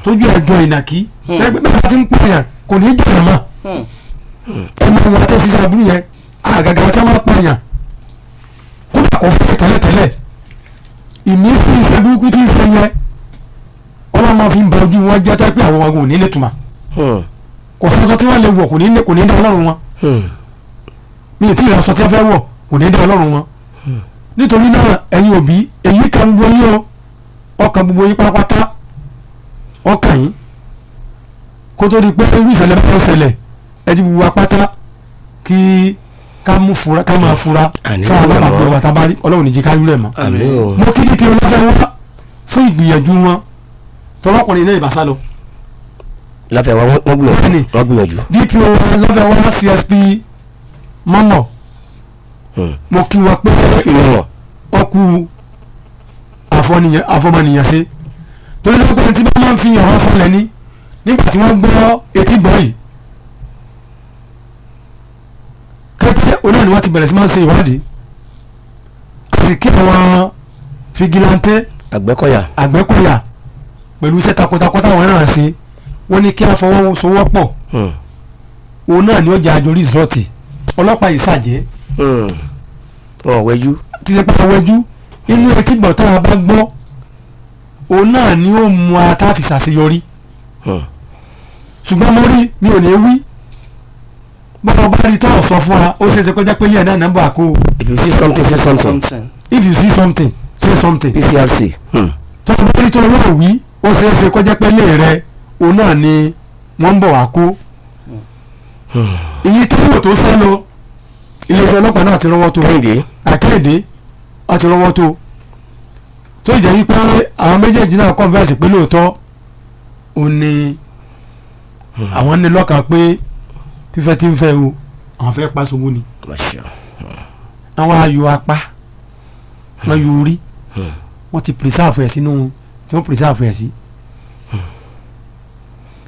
tójú ẹ̀ jọ ìnàkí, ẹgbẹ́ bẹ́ẹ̀ bá ti ń pààyàn kò ní í jọ̀yàn mọ́. Ẹ máa wọ àtẹ́sí àbúrò yẹn àgàgà tí wọ́n pààyàn, kódà kò fẹ́ tẹ́lẹ̀tẹ́lẹ̀, ìmí fún iṣẹ́ burúkú tí ń ṣe yẹn, ọlọ́mọ fi ń ba ojú wọn jẹ́, tó pé àwọn ọmọ ò ní lè tuma kò sọ́sọ́ tí wọ́n lè wọ̀, kò ní dá ọlọ́run wọn. Mi ì tí ì rà sọ tí wọ́n fẹ́ wọ̀, kò ní dá ọlọ́run wọn. Nítorí náà, ẹ̀yin òbí, èyí kan gbogbo yín o, ọkàn gbogbo yín pátápátá, ọkàn yín, kó tó di pé irú ìṣẹ̀lẹ̀ bá ń ṣẹlẹ̀, ẹ ti gbogbo wa pátá kí ká mú fura, ká máa fura Àní sáà rú ẹ̀ mọ́. alábàápẹ́ wa tá a bá rí. Ọlọ́run ní jí ká rú ẹ̀ mọ́. Àmín o. Mo kí DPO lọ́fẹ́ wá fún ìgbìyànjú wọn, tọlọkùnrin náà ìbásá lọ. Láfẹ́ wa, wọ́n gbìyànjú. Bẹ́ẹ̀ni. Wọ́n gbìyànjú. DPO lọ́fẹ́ wá, CSP mọ́mọ́, mo kí wọn pé Kí ló wọ̀? Ọkù àfọmọnìyàn ṣe, torí pé tí bá máa ń fi ọ̀rọ̀ fọlẹ̀ ní nígbà tí wọ́n gbọ́ etí gbọ́ yìí kété, onáà ni wọ́n ti bẹ̀rẹ̀ sí máa ń ṣe ìwádìí àti kí àwọn vigilante, Àgbẹ̀kọ̀yà. Àgbẹ̀kọ̀yà, pẹ̀lú iṣẹ́ takuntakun táwọn náà ṣe, wọ́n ní kí a fọwọ́sowọ́pọ̀. Òun náà ni ó jẹ́ àjò result. Ọlọ́pàá yìí ṣàjẹ́. Wọn ò wẹ́jú. Ti ṣe pàtàkì wẹ́jú inú etí gbọ̀ tá a bá gbọ́, òun náà ni ó mú a tá a fi ṣàṣeyọrí. Ṣùgbọ́n mo rí mi ò ní wí, bọ́lá bá rí tọ́ọ̀ sọ fún wa, ó ṣe é ṣe kọjá pé ilé ẹ̀ náà nọ́mbà kó o. If you see something, say something. Something. If you see something, say something. PCRC. Tọ́ọ̀ bá rí tọ́ọ̀ yóò wí, ó ṣe é ṣe kọjá pé ilé rẹ òun náà ni wọ́n ń bọ̀ wá kó. Èyí tó wò tó sẹ́ lọ, iléeṣẹ́ ọlọ́pàá náà ti rọ́wọ́ tó. Kẹ́hìndé. Àkẹ́hìndé àti rọ́wọ́ tó, tó jẹ́ wípé àwọn méjèèjì náà confess pé lóòótọ́ òun ni àwọn ní lọ́kàn pé fífẹ́ tí ń fẹ́ o, àwọn fẹ́ pa sowó ni. Masha. Àwọn ayò apá wọn yóò rí, wọ́n ti preserve ẹ̀ sínú tí wọ́n preserve ẹ̀ sí.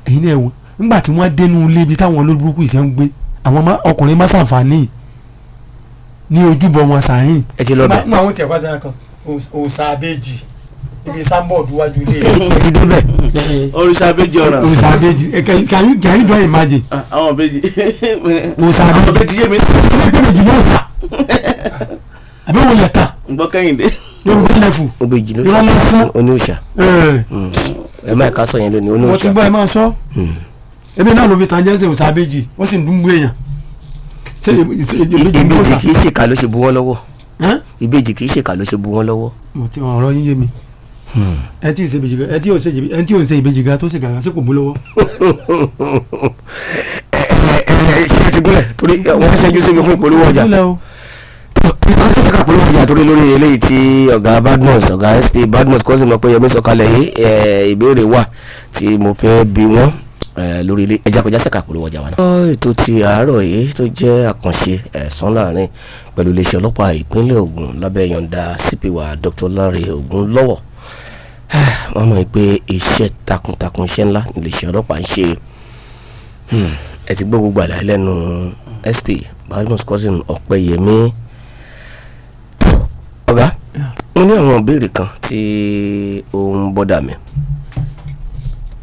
Èyí náà wò, nígbà tí wọ́n dénú ilé ibi táwọn olóburúkú ìṣẹ́ ń gbé, àwọn ọkùnrin má ṣàǹfààní ní ojúbọ wọn sàárín. Ẹ ti lọ bẹ̀. Mú àwọn tiẹ̀ wá sára kan òòsà abéjì ibi sáńbọ̀dù wájú ilé. Ẹ ti débẹ̀. Rẹ̀. Òrìṣà abéjì ọ̀ràn. Òòsà abéjì. Can you do imagine? Ah, àwọn ìbejì. Òòsà Àwọn abéjì. ìbejì yé mi. Méjì ló ta àbí wọn yẹ ta. Ń gbọ́ Kẹ́hìndé. Yorùbá lẹ́fù. Obèjì ló Irọ́ lásán. Oní òòṣà. Ẹ má ká sọ yẹn lónìí, Mo ti oní òòṣà. gbọ́, ẹ máa sọ. Ebi náà ló fi tàn jẹ́ òòsà abéjì, wọ́n sì ń dúnbú èèyàn. Ṣé ìbejì ló Ìbejì sà? kì í ṣèkà ló ṣe bu wọ́n lọ́wọ́. Ìbejì kì í ṣèkà ló ṣe bu wọ́n lọ́wọ́. Mo ti ọ̀rọ̀ yín yé mi. Ẹ tí ì ṣe ìbejì gan, ẹ tí ò ṣe ìbejì gan tó ṣe gàgà sí kò mú lọ́wọ́. Ẹ ẹ ẹ, ṣé ẹ ti gúnlẹ̀? Torí wọ́n ṣẹ́jú sí mi fún ìpolówó ọjà. Gúnlẹ̀ o. Wọ́n ṣe ká polówó ọjà torí lórí eléyìí tí ọ̀gá Badmus, ọ̀gá SP Badmus kọ́ sí mọ̀ pé Yẹmí sọ̀kalẹ̀ yìí, ìbéèrè wà tí mo fẹ́ bi wọ́n lórí ilé ẹja kọjá sẹ́ka polówó ọjà wa náà. Ètò ti àárọ̀ yìí tó jẹ́ àkànṣe ẹ̀sán láàrin pẹ̀lú iléeṣẹ́ ọlọ́pàá ìpínlẹ̀ Ògùn lábẹ́ yọ̀ǹda CP wa Dr. Lanre Ògúnlọ́wọ̀, wọ́n mọ̀ pé iṣẹ́ takuntakun, iṣẹ́ ńlá ní iléeṣẹ́ ọlọ́pàá ń ṣe. Ẹ ti gbọ́ gbogbo àlàyé lẹ́nu SP Badmus Cousin Ọ̀pẹ́yẹmí. Ọ̀gá, mo ní àwọn ìbéèrè kan tí ó ń bother mi.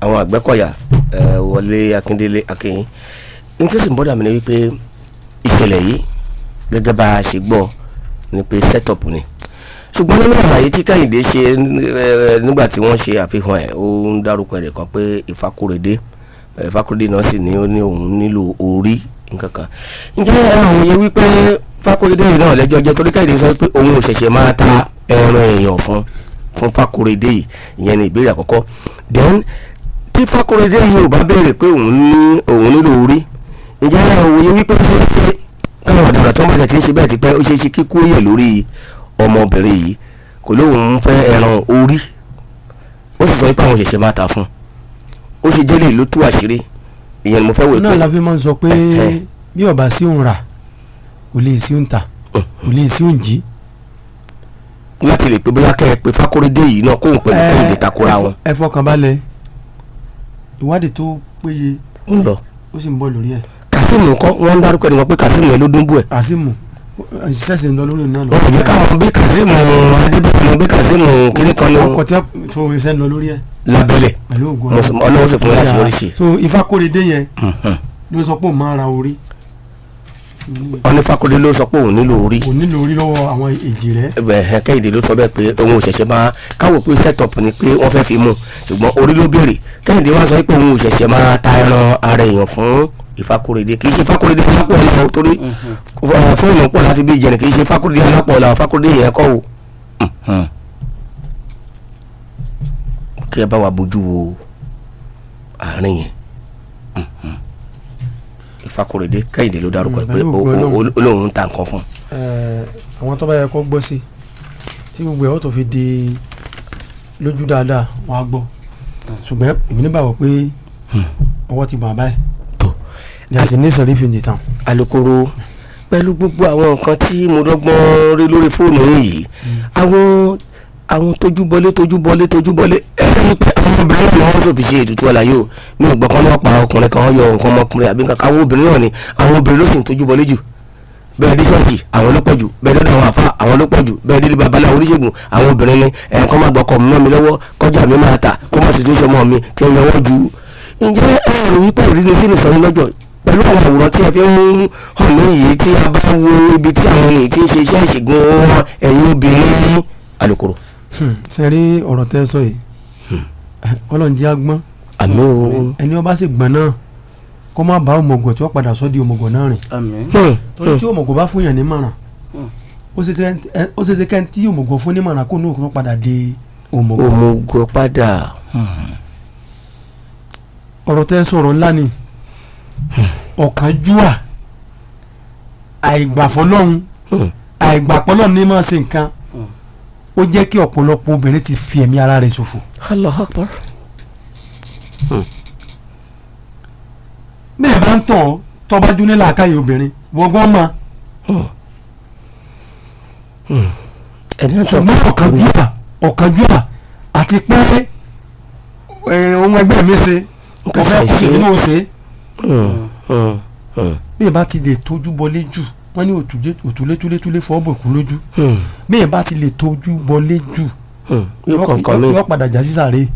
Àwọn Àgbẹ̀kọ̀yà, Wọlé Akíndélé Akínyìn, ní tó sì ń bother mi ni wípé ìṣẹ̀lẹ̀ yìí, gẹ́gẹ́ bá a ṣe gbọ́ ni pé set up ni, ṣùgbọ́n nínú àlàyé tí Kẹ́hìndé ṣe nígbà tí wọ́n ṣe àfihàn ẹ̀, ó ń dárúkọ ẹ̀ kan pé Ìfakóredé. Ìfakóredé náà sì ní ó ní òun nílò orí nǹkan kan. Ǹjẹ́ àwọn yẹn wípé Fákóredé yìí náà lẹ́jọ́ jẹ́? Torí Kẹ́hìndé sọ pé òun ò ṣẹ̀ṣẹ̀ máa ta ẹran èèyàn fún Fákóredé yìí. Ìyẹn ni ìbéèrè àkọ́kọ́. Then tí Fákóredé yìí ò bá béèrè pé òun ní òun nílò orí, ǹjẹ́ àwọn yẹn wípé ṣe káwọn ọ̀daràn tó ń bàjẹ́ tí ń ṣe bẹ́ẹ̀ ti pẹ́, ó ṣeé ṣe kíkú yẹ̀ lórí ọmọbìnrin yìí? Kò lóun ń fẹ́ ẹran orí, ó sì sọ pé àwọn ṣẹ̀ṣẹ̀ máa ta fún un, ó ṣe jẹ́lẹ̀ ló tú àṣírí. Ìyẹn ni mo fẹ́ wò Náà pé la fi máa ń sọ pé bí ọba sí òun rà, kò lè sí òun tà, kò lè sí òun jí. Láti lè pé bóyá kẹ́ ẹ pé Fákóredé yìí náà kóun pẹ̀lú Kẹ́hìndé takora wọn. Ẹ fọkàn balẹ̀, ìwádìí tó péye ń lọ. Ó sì ń bọ̀ lórí ẹ̀. Kazeem ńkọ́? Wọ́n ń dárúkọ ẹni wọn pé Kazeem yẹn ló dúnbù ẹ̀. Kazeem ṣiṣẹ́ sì ń lọ lórí náà lọ. Wọn ò jẹ́ káwọn bí Kazeem Adébáyọ̀, bí Kazeem kíní kan ní. Ọkọ̀ tí wọ́n tó iṣẹ́ ń lọ lórí ẹ̀. Lábẹ́lẹ̀. Pẹ̀lú ògùn. Ọlọ́run sì fún yín láṣeyọrí ṣe. So Ifákóredé yẹn ló sọ pé òun máa ra orí. Wọ́n ní Fákóredé ló sọ pé òun nílò orí. Kò nílò orí lọ́wọ́ àwọn èjì rẹ̀. Ẹ̀hẹ̀, Kẹ́hìndé ló sọ bẹ́ẹ̀ pé òun ò ṣẹ̀ṣẹ̀ máa káwọ́ pé set up ni pé wọ́n fẹ́ fi mú, ṣùgbọ́n orí ló béèrè. Kẹ́hìndé wá sọ pé òun ò ṣẹ̀ṣẹ̀ máa ta ẹran ara èèyàn fún Ìfákóredé. Kì í ṣe Fákóredé alápọ̀ ọ̀la o, torí fóònù pọ̀ láti bí ìjẹni. Kì í ṣe Fákóredé alápọ̀ ọ̀la, Fákóredé yẹn kọ́ o. Kí ẹ bá wa bójú wo àárín yẹn. Ìfákóredé, Kẹ́hìndé ló dárúkọ ẹ̀ pé Pẹ̀lú ògo Ọlọ́run. olóhùn ń ta nǹkan fún un. Àwọn tó bá yẹ kó gbọ́ sí tí gbogbo ẹ̀ ó tó fi di lójú dáadáa, wọ́n á gbọ́, ṣùgbọ́n èmi nígbàgbọ́ pé ọwọ́ ti bà báyìí. Tó. There is no solution in town. Alukoro, pẹ̀lú gbogbo àwọn nǹkan tí mo dọ́gbọ́n rí lórí fóònù yìí, àwọn tójúbọlé tójúbọlé tójúbọlé, ẹ rí i pé àwọn obìnrin náà ni wọ́n sì fi ṣe ètùtù àlàyé o. Mi ò gbọ́ kán náà pa ọkùnrin kan yọ nǹkan ọmọkùnrin àbí nǹkan. Káwọn obìnrin náà ni, àwọn obìnrin ló sì ń tójúbọlé jù. Bẹ́ẹ̀ dé ṣọ́ọ̀ṣì, àwọn ló pọ̀ jù. Bẹ́ẹ̀ dọ́dọ̀ àwọn àfa, àwọn ló pọ̀ jù. Bẹ́ẹ̀ délé babaláwo, oníṣègùn, àwọn obìnrin ni. Ẹ̀ẹ̀kan máa gbọ́kọ̀ mọ́ mi lọ́wọ́, kọjá mi máa tà, kó má sì tó ṣọmọ mi kí ẹ yọwọ́ ju. Ǹjẹ́ ẹ rò wípé ìrírí sí nìkan lọ́jọ́? Pẹ̀lú àwọn àwòrán tí a fi ń hàn ní yìí, tí a bá wo ibi tí àwọn ènìyàn ti ń ṣe iṣẹ́ ìṣègùn wọn, ẹ̀yin obìnrin, alukoro. Ṣe rí ọ̀rọ̀ tẹ́ sọ yìí, Ọlọ́run jẹ́ agbọ́n. Àmín o. Ẹni ó bá sì gbọ́n náà, kó má bá òmùgọ̀ tí wọ́n padà sọ di òmùgọ̀ náà rìn. Àmín. Torí tí òmùgọ̀ bá fún yàn ní mọ̀ràn, ó ṣeéṣe kẹ́ tí òmùgọ̀ fún ní mọ̀ràn kó ní òkú padà di òmùgọ̀. Òmùgọ̀ padà. Ọ̀rọ̀ tẹ́ sọ̀rọ̀ ńlá ni. Ọ̀kánjúà, àìgbàfọ́lọ́hún, àìgbàpọ́lọ́hún ní máa ṣe nǹkan, ó jẹ́ kí ọ̀pọ̀lọpọ̀ obìnrin ti fi ẹ̀mí ara rẹ̀ ṣòfò. Allahu Akbar. Bẹ́ẹ̀ bá ń tàn ọ́, tọ́ bá dún ní làákàyè obìnrin wọ́gán mọ́. Ẹni náà sọ. Ṣùgbọ́n ọ̀kánjúà àti pé ohun ẹgbẹ́ mi ṣe Nǹkan ọ̀fẹ́ ṣàìṣe. kò sí ní òṣè. Bí ẹ bá ti lè tójú bọlé jù, wọ́n ní òtúlétúlétúlé fọ́ bò kú lójú. Bí ẹ bá ti lè tójú bọlé jù, yóò kọ̀ọ̀kan mi yóò padà já sísàrè.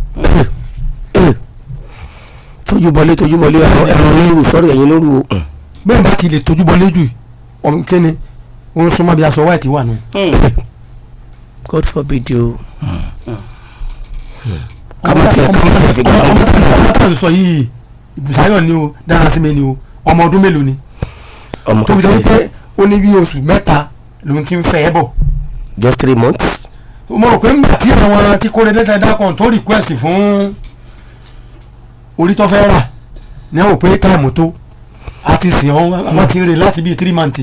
Tójú bọlé, tójú bọlé, ẹran lóru sọ́rọ̀ ẹ̀yìn lóru o. Bí ẹ bá ti lè tójú bọlé jù, ọmọ kíni ó ń súnmọ́ bí aṣọ white wà nù. God forbid o. Ká má tiẹ̀ fi gbà. Ọmọ tá à ń sọ yìí, Ibùsáyọ̀ ni o, Dárasími ni o, ọmọ ọdún mélòó ni? Ọmọ tó fi jẹ́ kékeré. pé ó ní bí oṣù 3 lòun ti ń fẹ́ ẹ bọ̀. Just 3 months. Mo rò pé ńgbà tí àwọn tí kóre dẹ́tẹ̀ dákan tó request fún orí tó fẹ́ rà ní àwọn pé time tó a ti sìn ọ́, àwọn ti ń rè láti bíi 3 months,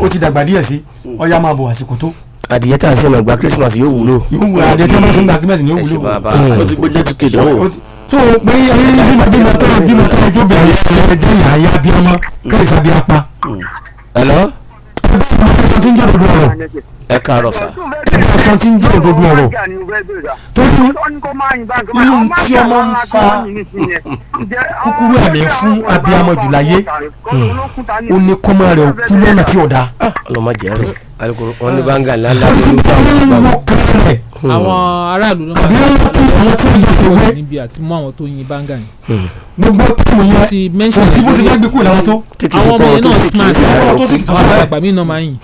ó ti dàgbà díẹ̀ sí, ọ̀yá máa bọ̀, àsìkò tó. Adìyẹ tá a sẹ́nu ẹ̀gbá Christmas yóò wúlò. Yóò wù, adìyẹ tí wọ́n fi ń gba Christmas ni yóò Ẹ ṣe wúlò. bàbá. Ó ti gbé jẹ́ ti kéde o. Tó o pé bímọ bímọ tó bímọ tó ẹjọ́ bẹ̀rẹ̀ ẹ jẹ́ ìyá ayá bíọ́mọ kẹ́rìsà bí apá. Hello. Ẹgbẹ́ tí ń jẹ́ òdodo ọ̀rọ̀. Ẹ káàárọ̀ sà. Ẹgbẹ́ tí ń jẹ́ òdodo ọ̀rọ̀ torí inú tí ọmọ ń fa kúkúrú ẹ̀mí fún abiyamọ jùláyé, ó ní kọ́mọ rẹ̀ kú lọ́nà tí ò dáa. Ọlọmọdé rẹ alukoro wọn ní báńgà ńlá ńlá ló ń bá wọn gbà wọn. Rẹ̀ Àwọn aráàlú ló àbí máa wọ́n tún àwọn tí wọ́n jọ ń ṣèwé níbi àti mú àwọn tó yin báńgà yẹn. Gbogbo táìmù yẹn Ti mention kò sí bó ṣe lórí fẹ́ gbé kúrò lára tó. Àwọn ọmọ yẹn náà smart. Àwọn tó sì tó Àwọn fẹ́. àgbààgbà míì náà máa ń yìn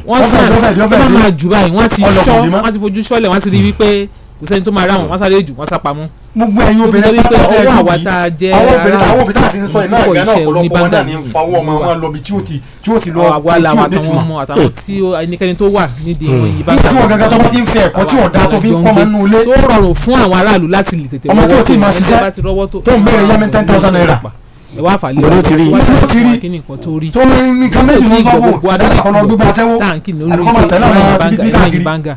wọ́n Wọ́n fẹ́, smart. wọ́n fẹ́, wọ́n fẹ́ Wọ́n dé. máa jù báyìí, wọ́n ti Ọlọ́kùnrin ṣọ́ mọ́. wọ́n ti fojú ṣọ́lẹ̀, wọ́n ti rí wípé kò sẹ́ni tó máa rá wọn, wọ́n sáré jù, wọ́n sá pamọ́. Gbogbo ẹ̀yin Tó fi obìnrin jẹ́ wípé pátá ọwọ́ ẹ̀ àwa yìí, tá a jẹ́ àwọn obìnrin ará àwọn obìnrin tá a sì ń sọ yìí náà púpọ̀ gan náà iṣẹ́ ọ̀pọ̀lọpọ̀ wọn náà ní ń oníbàdàn fa owó ọmọ wọn lọ bí tí ó ti lọ àwa tí làwọn ò ní àtàwọn túmọ̀. ọmọ àtàwọn tí ẹnikẹ́ni tó wà nídìí ìwọ̀n yìí bá Nígbà tí wọn gangan tó bá ti ń fẹ́ ẹ̀kọ́ tí ọ̀dà tó fi ń kọ́ ọmọ nínú ilé, tó rọrùn fún àwọn aráàlú láti lè tètè Ọmọ tó rọ́wọ́ tí ì máa ẹni tó ṣiṣẹ́, bá ti rọ́wọ́ tó tó ń bẹ̀rẹ̀ yá mi 10,000 naira. Ẹ wá fàlẹ́ Mo ló ti rí. wá Mo ló ti rí. kí ni nǹkan tó rí Tó ní nǹkan méjì ló ń sọ fún sẹ́yìn kan lọ gbégbá aṣẹ́wó táǹkì ní àbíkọ́ máa tẹ̀lé àwọn tibítibí káàkiri. báńgà.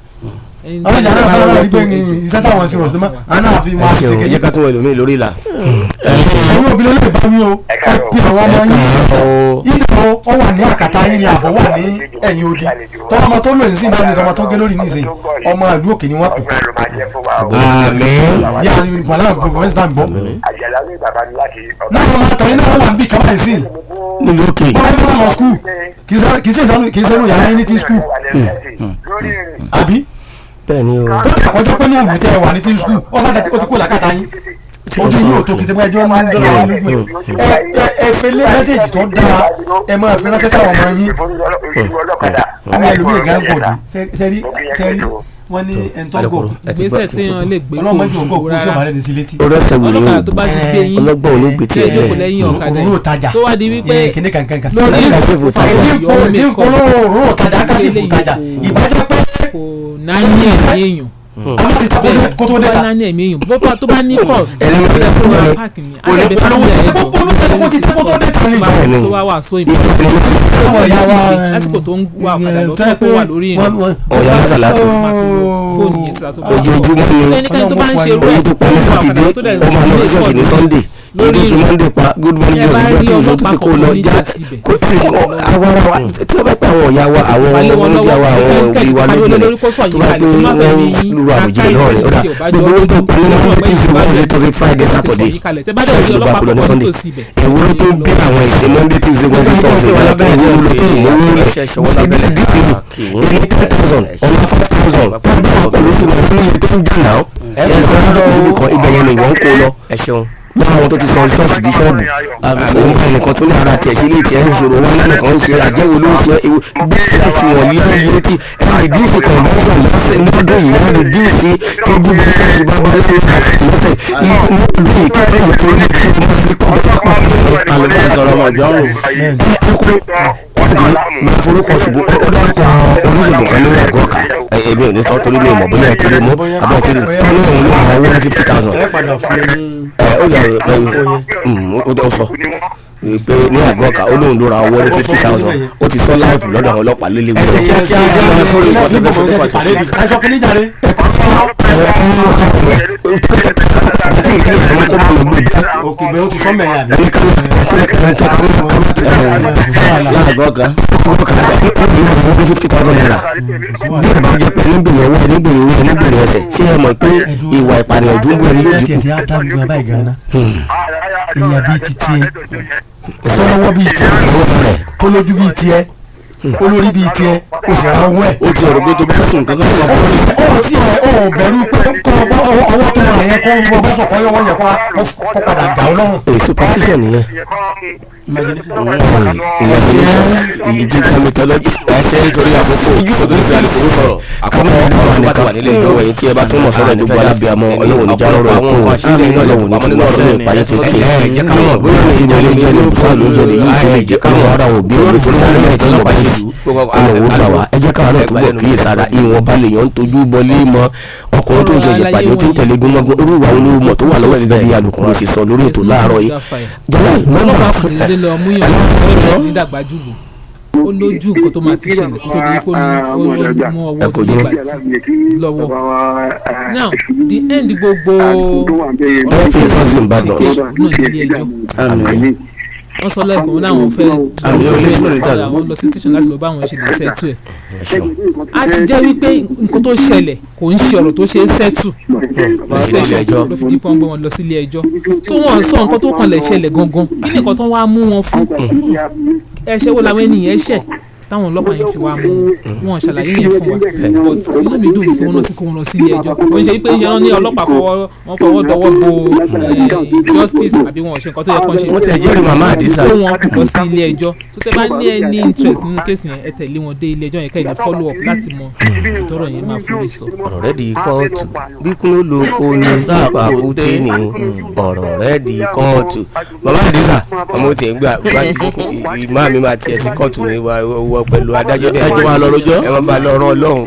Àwọn ìyá náà sábà rí pé iṣẹ́ táwọn ṣe òṣùmọ́ àwọn náà fi wọn Ẹ ṣe ṣeun, ẹ kejì. jẹ́ ká tún wọ ẹlòmíì lórí ìlà. Ẹ̀yin òbí ló lè bá wí o, ẹ pe àwọn ọmọ yín ìdò ó wà ní àkàtà yín ni àbọ̀ wà ní ẹ̀yìn odi tọ́lá ọmọ tó lòyìn sí ìbára ní sọmọ tó gé lórí nísìnyí, ọmọ ìlú òkè ni wọ́n pè. Àmín. Bí a bọ̀lá pọfẹ́sì tá à ń gbọ́ Àjàlá ní bàbá ní láti náà, ọmọ àtàyìn náà wà níbi kaba yìí sí. Nílùú òkè. Wọ́n fẹ́ lọ skul, kì í sẹ́nu yàrá yín ní ti skul àbí Bẹ́ẹ̀ ni o. tó ní àkọ́jọ́ pé ní òwú tẹ́ ẹ wà ní ti skul, ó sá ó ti kó làkàtà yín, ojú yóò tó kì í ṣe pé ẹjọ́ ń dọ́là wọn lójú ẹ. Ẹ ẹ fi lé message tó dáa, ẹ máa fi ránṣẹ́ sáwọn ọmọ yín. Ní ẹlòmíì gan gòdì sẹ́rí sẹ́rí, wọ́n ní ẹ̀ńtọ́gò. Ẹ ti gbọ́. Ìgbésẹ̀ téèyàn lè gbé kò Ọlọ́mọdé ògbó ṣubú kú tí ọba rárá. rẹ̀ ní sí létí. Orí ọ̀tẹ̀ wèrè Ọlọ́kadà o. tó bá ti gbé yín Ọlọ́gbọ́n onígbè tí tiẹ̀ ẹ jókòó lẹ̀. lẹ́yìn ọ̀kadà Òróró yìí tajà tó wá di wípé kìnìún kankan. Lórí Kásìfò tajà. Èyí ń polówó òróró tajà, kásìfò tajà ìbájá pé kò náání ẹ̀mí èèyàn. a má ti ta kó tó dé Bẹ́ẹ̀ ta. tó bá náání ẹ̀mí èèyàn, bó bá tó bá ní kọ̀ Ẹni ó yẹ kó ẹni ra páàkì ni kò ní àgbẹ̀ polówó. pásíńjà ẹ̀jọ̀ Kó polówó kó ti ta kó tó dé ta ni. Bẹ́ẹ̀ ni. tó wá wà so ìmọ̀ Àwọn ìyá wa lásìkò tó ń wá ọ̀kadà lọ tó kó wà lórí ìrìn Ọ̀yà lásàlátù. fóònù yẹn síta tó bá Ojoojúmọ́ ni ẹnikẹ́ni tó bá ń ṣe irú owó ẹ̀ tó pa ní Sátidé, ó máa lọ sí ṣọ́ọ̀ṣì ní Sunday. Èyí tó fi Monday pa, good morning Ẹ bá Jesus rí ìjọ tó tó ti kó lọ ọlọ́pàá já kan ní kó tí awara wa tí wọ́n bá pẹ́ àwọn ọ̀yá wa, àwọn Falẹ̀ wọn ọmọdé wa, lọ́wọ́. àwọn òbí wa Pariwo lóbìnrin lórí kó sọ tó yìí bá kalẹ̀, pé tó má fẹ́ wọ́n ní lùrù àròjìnlẹ̀ náà rẹ̀, ó dà tí ò bá jọ gbogbo owó tó lójú, pa ní Monday, Tuesday, Wednesday, Thursday, Friday, Saturday, yìí kalẹ̀. Tẹ́ bá dẹ̀ rí ṣọ́ọ̀ṣì ló bá ọlọ́pàá kó lọ ní kan Sunday. nítòsí ibẹ̀. Èwo ló tó bí àwọn ìsìn Monday, Tuesday, Wednesday, Thursday? Èwo ló tó mú rẹ̀ èmi 10,000 ọ̀nà 5,000 pẹ̀lú tó ní iye tó ń jà náà ẹ̀ ẹ̀ lọ́wọ́ síbi kan, ibẹ̀ yẹn ni ìwọ̀n ń kó lọ. Ẹ ṣeun. Lọ́wọ́ àwọn tó ti sọ ṣọ́ọ̀ṣì di ṣọ́ọ̀bù, àwọn ẹnìkan tó ní ara tiẹ̀ sí ilé tiẹ̀ ń ṣòro wọn, lẹ́nìkan ń ṣe àjẹwò ló ń ṣe ewu bí oṣù wọ̀nyí ló yẹ kí ẹ reduce convention lọ́sẹ̀ lọ́dún yìí, ẹ reduce tọ́jú bí wọ́n ti bá bá lọ́wọ́ lọ́sẹ̀ lọ́dún yìí kí wọ́n lè rí Àlùfáà sọ̀rọ̀ ọmọ ìjọ ń rò. Máa forúkọ ṣùgbọ́n ó dárúkọ oníṣègùn kan lórí àgọ́ ọ̀ka. Èmi ò ní sọ torí mi ò mọ̀ bóyá ẹ ti rí mú abẹ́ ti rí mú ọlọ́run ló máa wọ́n 50,000. Ẹ padà fún mi ní. Ẹ ó yà ẹ ó sọ pé ní àgọ́ ọ̀ka ó lóun ló ra owó ní 50,000. Ó ti sọ láìfù lọ́dọ̀ àwọn ọlọ́pàá lélẹ́wọ́. Ẹsẹ̀ kíákíá ẹ sórí ìkọ́ tó bẹ̀ sọ́dọ̀ pàdé aṣọ kìíní jàre. Òkè bẹ́ẹ̀ ó ti sọ mẹ́rin àbí. Láàgọ́ kan. ₦50,000 bí ẹ bá jẹ́ pé nígbèrè ọwọ́, nígbèrè owó, nígbèrè ẹsẹ̀, ṣé ẹ mọ̀ pé ìwà ìpànìyàn dúnbò ẹni yóò Tiẹ̀ dínkù. ti á dá gbogbo abáyé gan-an. Èèyàn bíi ti tiẹ̀, sọ́lọ́wọ́ bíi tiẹ̀, kólójú bíi tiẹ̀, olórí bíi tiẹ̀, o sì ra owó ẹ̀. Ó ti ọ̀rọ̀ pé tó bá sùn kankan tó wà fún Ó ti ẹ̀ ó bẹ̀rù pé kọ́ ọwọ́ tó wà yẹn kọ́ ọwọ́ sọ̀kọ́ ọwọ́ yẹn kọ́ padà gà ọ́ lọ́rùn. Èyí superstition nìyẹn, ìdí mythology. Ẹ ṣe nítorí àkókò tó ní alukoro sọ̀rọ̀. Àkọ́kọ́ ọ̀rọ̀ nìkan wà nílé ẹjọ́. Ẹ̀yin tí ẹ bá tún mọ̀ sọ́dọ̀, gbogbo alábìàmọ́, Ọlọ́run ní járọ̀rọ̀ ẹ̀kọ́, Ọlọ́run ní fún wọn sínú ìpayé kékeré. Jẹ́ ká mọ̀ bóyá ní ìjọ ilé ìjọ fún àlójọ lè yí ìjọ ìjẹ́ káwọn ará òbí òní fún sáré mẹ́ta tó bá ṣe Ọlọ́run gbà wá. Ẹ jẹ́ káwọn náà túbọ̀ kíyè sára. Ìwọ̀n balẹ̀ yàn ń tojú bọlé mọ́ ọkùnrin tó ń ṣẹ̀ṣẹ̀ pàdé tó ń tẹ̀lé gúnmọ́gún irú ìwà olóòmọ̀ tó wà lọ́wọ́ ẹ̀, gẹ́gẹ́ bí alukoro ṣe sọ lórí ètò láàárọ̀ yìí. Jalal mọ́mọ́. Ọlọ́pàá kò dédé lọ mú yàn lọ́wọ́ sí ní dàgbà jùlọ. Ó lójú nǹkan tó máa ti ṣẹlẹ̀ kó tó di pé ó mú ọwọ́ Ẹ kò tó jẹ́. gbà tí lọ́wọ́. Now the end gbogbo Ẹ fi ìtọ́jú Ìbàdàn. náà nílé ẹjọ́ wọ́n sọ lẹ́ẹ̀kan, wọn láwọn fẹ́ Àmì olè fún ìdàlú. àwọn lọ sí station láti lọ bá àwọn ṣe lè settle ẹ̀. A ti jẹ́ wípé nǹkan tó ṣẹlẹ̀ kò ń ṣe ọ̀rọ̀ tó ṣe é settle Ilé ẹjọ́. ló fi di pọ́n gbé wọn lọ sí ilé ẹjọ́. So wọ́n sọ nǹkan tó kàn lè ṣẹlẹ̀ gangan, kí ni nǹkan tó wá mú wọn fún, ẹ̀ṣẹ̀ wo làwọn ènìyàn ṣẹ̀ táwọn ọlọ́pàá yẹn fi wá mú wọn. Wọn ṣàlàyé yẹn fún wa, but inú mi dùn wípé wọn náà ti kó wọn lọ sí ilé ẹjọ́. Kò ń ṣe wípé yẹn ní ọlọ́pàá fọwọ́ wọn fọwọ́ dọwọ́ bo justice àbí wọn ò ṣe nǹkan tó yẹ kán ṣe. Wọ́n ti ẹ̀ jẹ́rìí màmá àdìsá. Kó wọn lọ sí ilé ẹjọ́. Tó tẹ́ bá ní any interest nínú case yẹn, ẹ tẹ̀lé wọn dé ilé ẹjọ́ yẹn, kẹ́ ẹ lè follow up láti mọ ìtọ́rọ̀ yẹn máa forí sọ. Ọ̀rọ̀ rẹ di kóòtù bí kún ló lo oní nípa kúté ní ọ̀rọ̀ rẹ di kóòtù. Màmá àdìsá, ọmọ tí ń gbà bá ti ìmá mi máa tiẹ̀ sí kóòtù ní wa wọ pẹ̀lú adájọ́ dẹ̀. Ẹ jẹ́ máa lọ rojọ́. Ẹ máa bá lọ rán Ọlọ́run.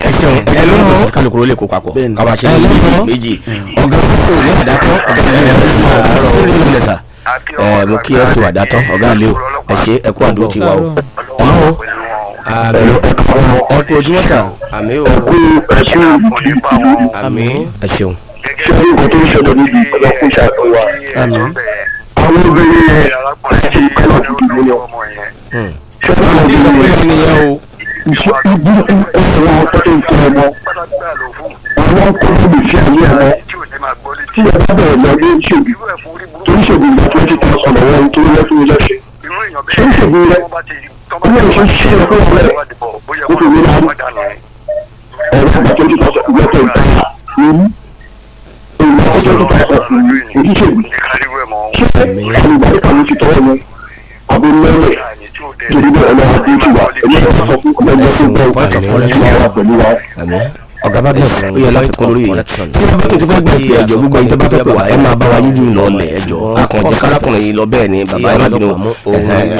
Ẹ ṣeun, ẹ lọ́wọ́ kálukú lè kó papọ̀ kábàá ṣe ní méjì. Ọ̀gá tó ní àdátọ́, ọ̀gá ilé ẹ mo kí ẹ tó àdátọ́, ọ̀gá ilé o, ẹ ṣe ẹ kú àdó tiwa o. Ọmọ o Ẹ kú ojúmọ́ ta. Àmì o, àmì, ẹ ṣeun. Ṣé nǹkan tó ń ṣẹlẹ̀ níbi ìpínlẹ̀ ṣàtúnwá Àmín. Àwọn obìnrin yẹn ti ìpínlẹ̀ tuntun lọ. Ṣé wọ́n Tí ti sọ pé ẹni yẹn o. iṣẹ́ ibi ẹ̀rọ tó ń tẹ ọmọ àwọn kò tó lè ṣe àyè ọmọ tí ẹ bá bẹ̀rẹ̀ lọ ní ìṣègùn tó ń ṣègùn ìgbà 20,000 ọ̀wọ́ tó ń lẹ́fún ilé ṣe ṣé ìṣègùn rẹ bí wọ́n ṣe ṣe ẹ̀kọ́ rẹ ó fi wúlò ẹ̀rọ ìgbà 20,000 ìgbà tó ń tẹ̀ ní ìgbà 20,000 ìṣègùn ṣé àlùbáríkà ló ti tọwọ́ yẹn àbí mẹ́rẹ̀ torí bẹ́ẹ̀ ọlọ́run tó ti wà ẹ̀yẹ́ sọ fún ọlọ́run tó bẹ́ẹ̀ wà pẹ̀lú wa. Àmín. Ọ̀gá bá bẹ̀rẹ̀, ó yẹ láfikún lórí yìí. Tí wọ́n bá tún ti fẹ́ gbà pé ẹjọ́, gbogbo ẹni tó bá fẹ́ pè wá, ẹ máa bá wa yíjú lọ lẹ̀. Ẹjọ́ akànjẹ́ kárákùnrin yìí lọ bẹ́ẹ̀ ni. Bàbá, ẹ má bínú,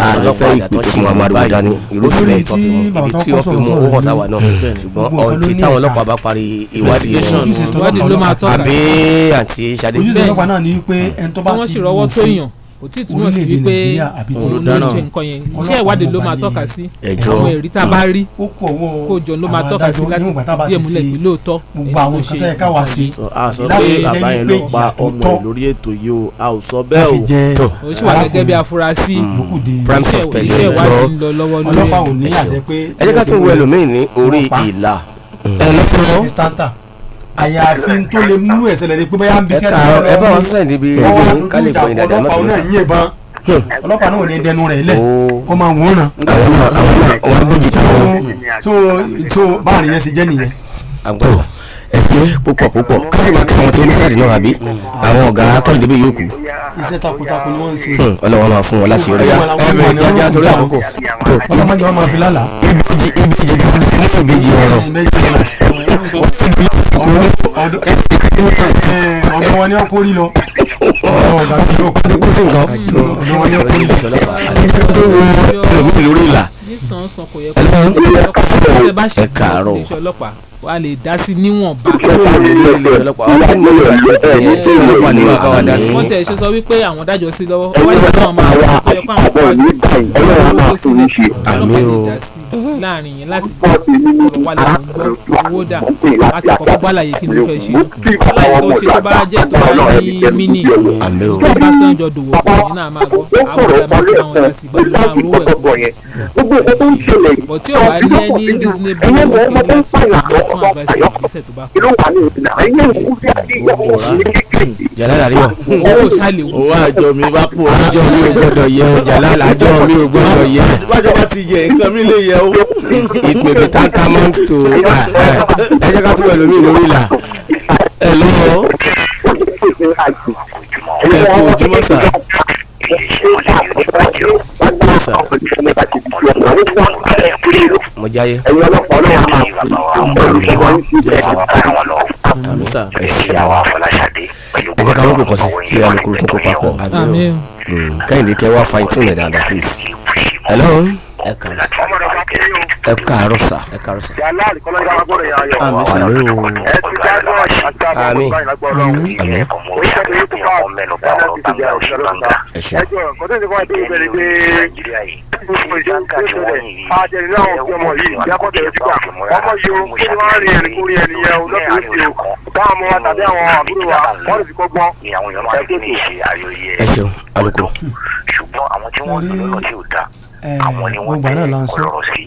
àlọ́fẹ́ ìpè tó fún wa máa dùn dání. Lórí tí bàbá Ibi tó tí kọ́ wọ́n fi sọ̀rọ̀ mú ó hàn sáwà náà, ṣùgbọ́n gbogbo nǹkan ló ọtí ní táwọn ẹ̀ka. ọlọ́pàá bá parí ìwádìí wọn Ojúṣe tọlọ́pàá Ìwádìí ló máa tọ́ka. Àbí àǹtí Ṣadé. Ojúṣe Bẹ́ẹ̀. ọlọ́pàá náà ni wípé ẹni tó bá Tí wọ́n ti sì rọ́wọ́ tó èèyàn kò tí ì túmọ̀ sí orílẹ̀-èdè wípé Nàìjíríà àbí ti òun ló ṣe nǹkan yẹn. Iṣẹ́ ìwádìí ló máa tọ́ka sí Ẹjọ́. àwọn ẹ̀rí tá a bá rí ó kú ọwọ́ kó jọ ló máa àwọn tọ́ka sí adájọ́ láti níwọ̀n ìgbà tá a bá díẹ̀ ti múlẹ̀ ṣe pé lóòótọ́ gbogbo àwọn nǹkan tó yẹ káwa ṣe A sọ láti pé jẹ́ bàbá yẹn wípé ló pa ìyà tó ọmọ tọ́ ẹ̀ lórí ètò yìí o, a ò sọ bẹ́ẹ̀ láti o. jẹ Tó. Ó sì wà gẹ́gẹ́ bí afurasí. yòókù di Prime Iṣẹ́ suspect. iṣẹ́ ìwádìí ń lọ lọ́wọ́ lórí Ọlọ́pàá ẹ̀. ò ní àṣẹ pé Ẹ jẹ́ ká tún wo ẹlòmíì ní orí Wọ́n pa. ìlà. Instanta àyàfi tó lè mú ẹsẹ̀ lẹ́ni pé bóyá ń bi Ẹ tẹ́tí káàárọ̀, ẹ bá wa sẹ́yìn níbi wọ́n wá ẹgbẹ́ ká lè dojú ìjà gbọ́ yín dáadáa. ọlọ́pàá Má náà bínú. yìnbọn, ọlọ́pàá náà ò ní dẹnu rẹ̀ lẹ̀ Ó. kó máa wòran. Àwọn náà, àwọn gbèjì táwọn. So so báàrin yẹn ṣe jẹ́ nìyẹn. Àgbọ̀. Ẹ ṣé púpọ̀ púpọ̀. Káṣí máa kí àwọn tó ní káàdì náà àbí àwọn ọ̀gá kọ́ńdé bí yòókù. Iṣẹ́ takuntakun ni wọ́n ń ṣe. Ọlọ́wọ́n máa fún wọn láti yọrí. Ẹ bẹ̀rẹ̀ kíákíá torí àkókò. Ọlọ́mọdé wọn máa fi lálàá. Ìbejì ìbejì ní ìbejì ọ̀rọ̀. Ọ̀dọ̀ wọn ni wọ́n kórìí lọ. Ọ̀gá bí yóò kó sí nǹkan. Ọ̀dọ̀ wọn ni wọ́n kórìí lọ. Ẹlòmíì lórí ìlà. Nísànsán kò yẹ kó ẹ bá ṣe Ẹ káàárọ̀. iléeṣẹ́ ọlọ́pàá wà lè dá sí níwọ̀nba. Wọ́n tẹ̀ ṣe sọ wípé àwọn dájọ́ sí lọ́wọ́ wọ́n yẹ káwọn máa wà tó yẹ káwọn kó àjọ sílẹ̀. Àmín Ọlọ́pàá lè o. dá sí láàrin yẹn láti ọ̀rọ̀ wà lẹ́nu gbọ́ owó dà àti àkọ́kọ́ gbàlàyé kí ló fẹ́ ṣe láyé tó ṣe tó bá jẹ́ tó bá ní mínì. Àmín o. Tó bá sànjọ dòwò pọ̀ yìí náà máa gbọ́ àwọn ọ̀rẹ́ máa fi bá wọn dá sí gbọ́dọ̀ máa rówó ẹ̀ gbogbo nǹkan tó ń ṣẹlẹ̀ bọ̀ tí ò bá ní ẹni reasonable ẹ̀yẹ́ wọ ọmọ tó ń pààyàn kí fún advice ìgbésẹ̀ tó bá ló wà ní ìlà ẹ̀yẹ́ òkú bí àti ìyàwó ní kékeré. Jalal Ariyo. Owó ṣàlè wò. Owó àjọ mi bá pòórá. Àjọ mi ò gbọ́dọ̀ yẹ o, Jalal, àjọ mi ò gbọ́dọ̀ yẹ. Bájọ bá ti yẹ nǹkan mi lè yẹ o. It may be tantamount to ẹ jẹ́ ká tún ẹlòmíì lórí ìlà. Ẹ lọ́wọ́. Ẹ kú ojúmọ́ sà. Sà. Mo jáyé. Ẹ̀yin ọlọ́pàá ọlọ́wọ́ máa Àmín sà. Ẹ ṣe àwọn. Ẹ jẹ́ ká wọ́n kò kọ́ sí kí alukoro tó kó papọ̀. Àmín. Kẹ́hìndé kẹ́ wá fine tune ẹ̀ dáadáa, please. Hello. Ẹ káàárọ̀ sà. Ẹ káàárọ̀ sà. Ẹ káàárọ̀ sà. Àmín sà. Àmín o. Àmín. Àmín. Ẹ ṣe. Ẹ ṣeun alukoro. Ṣùgbọ́n àwọn tí wọ́n lò lọ́nà tí ò dáa, àwọn ni wọ́n Gbogbo àná tẹ là ń sọ ọ̀rọ̀ sí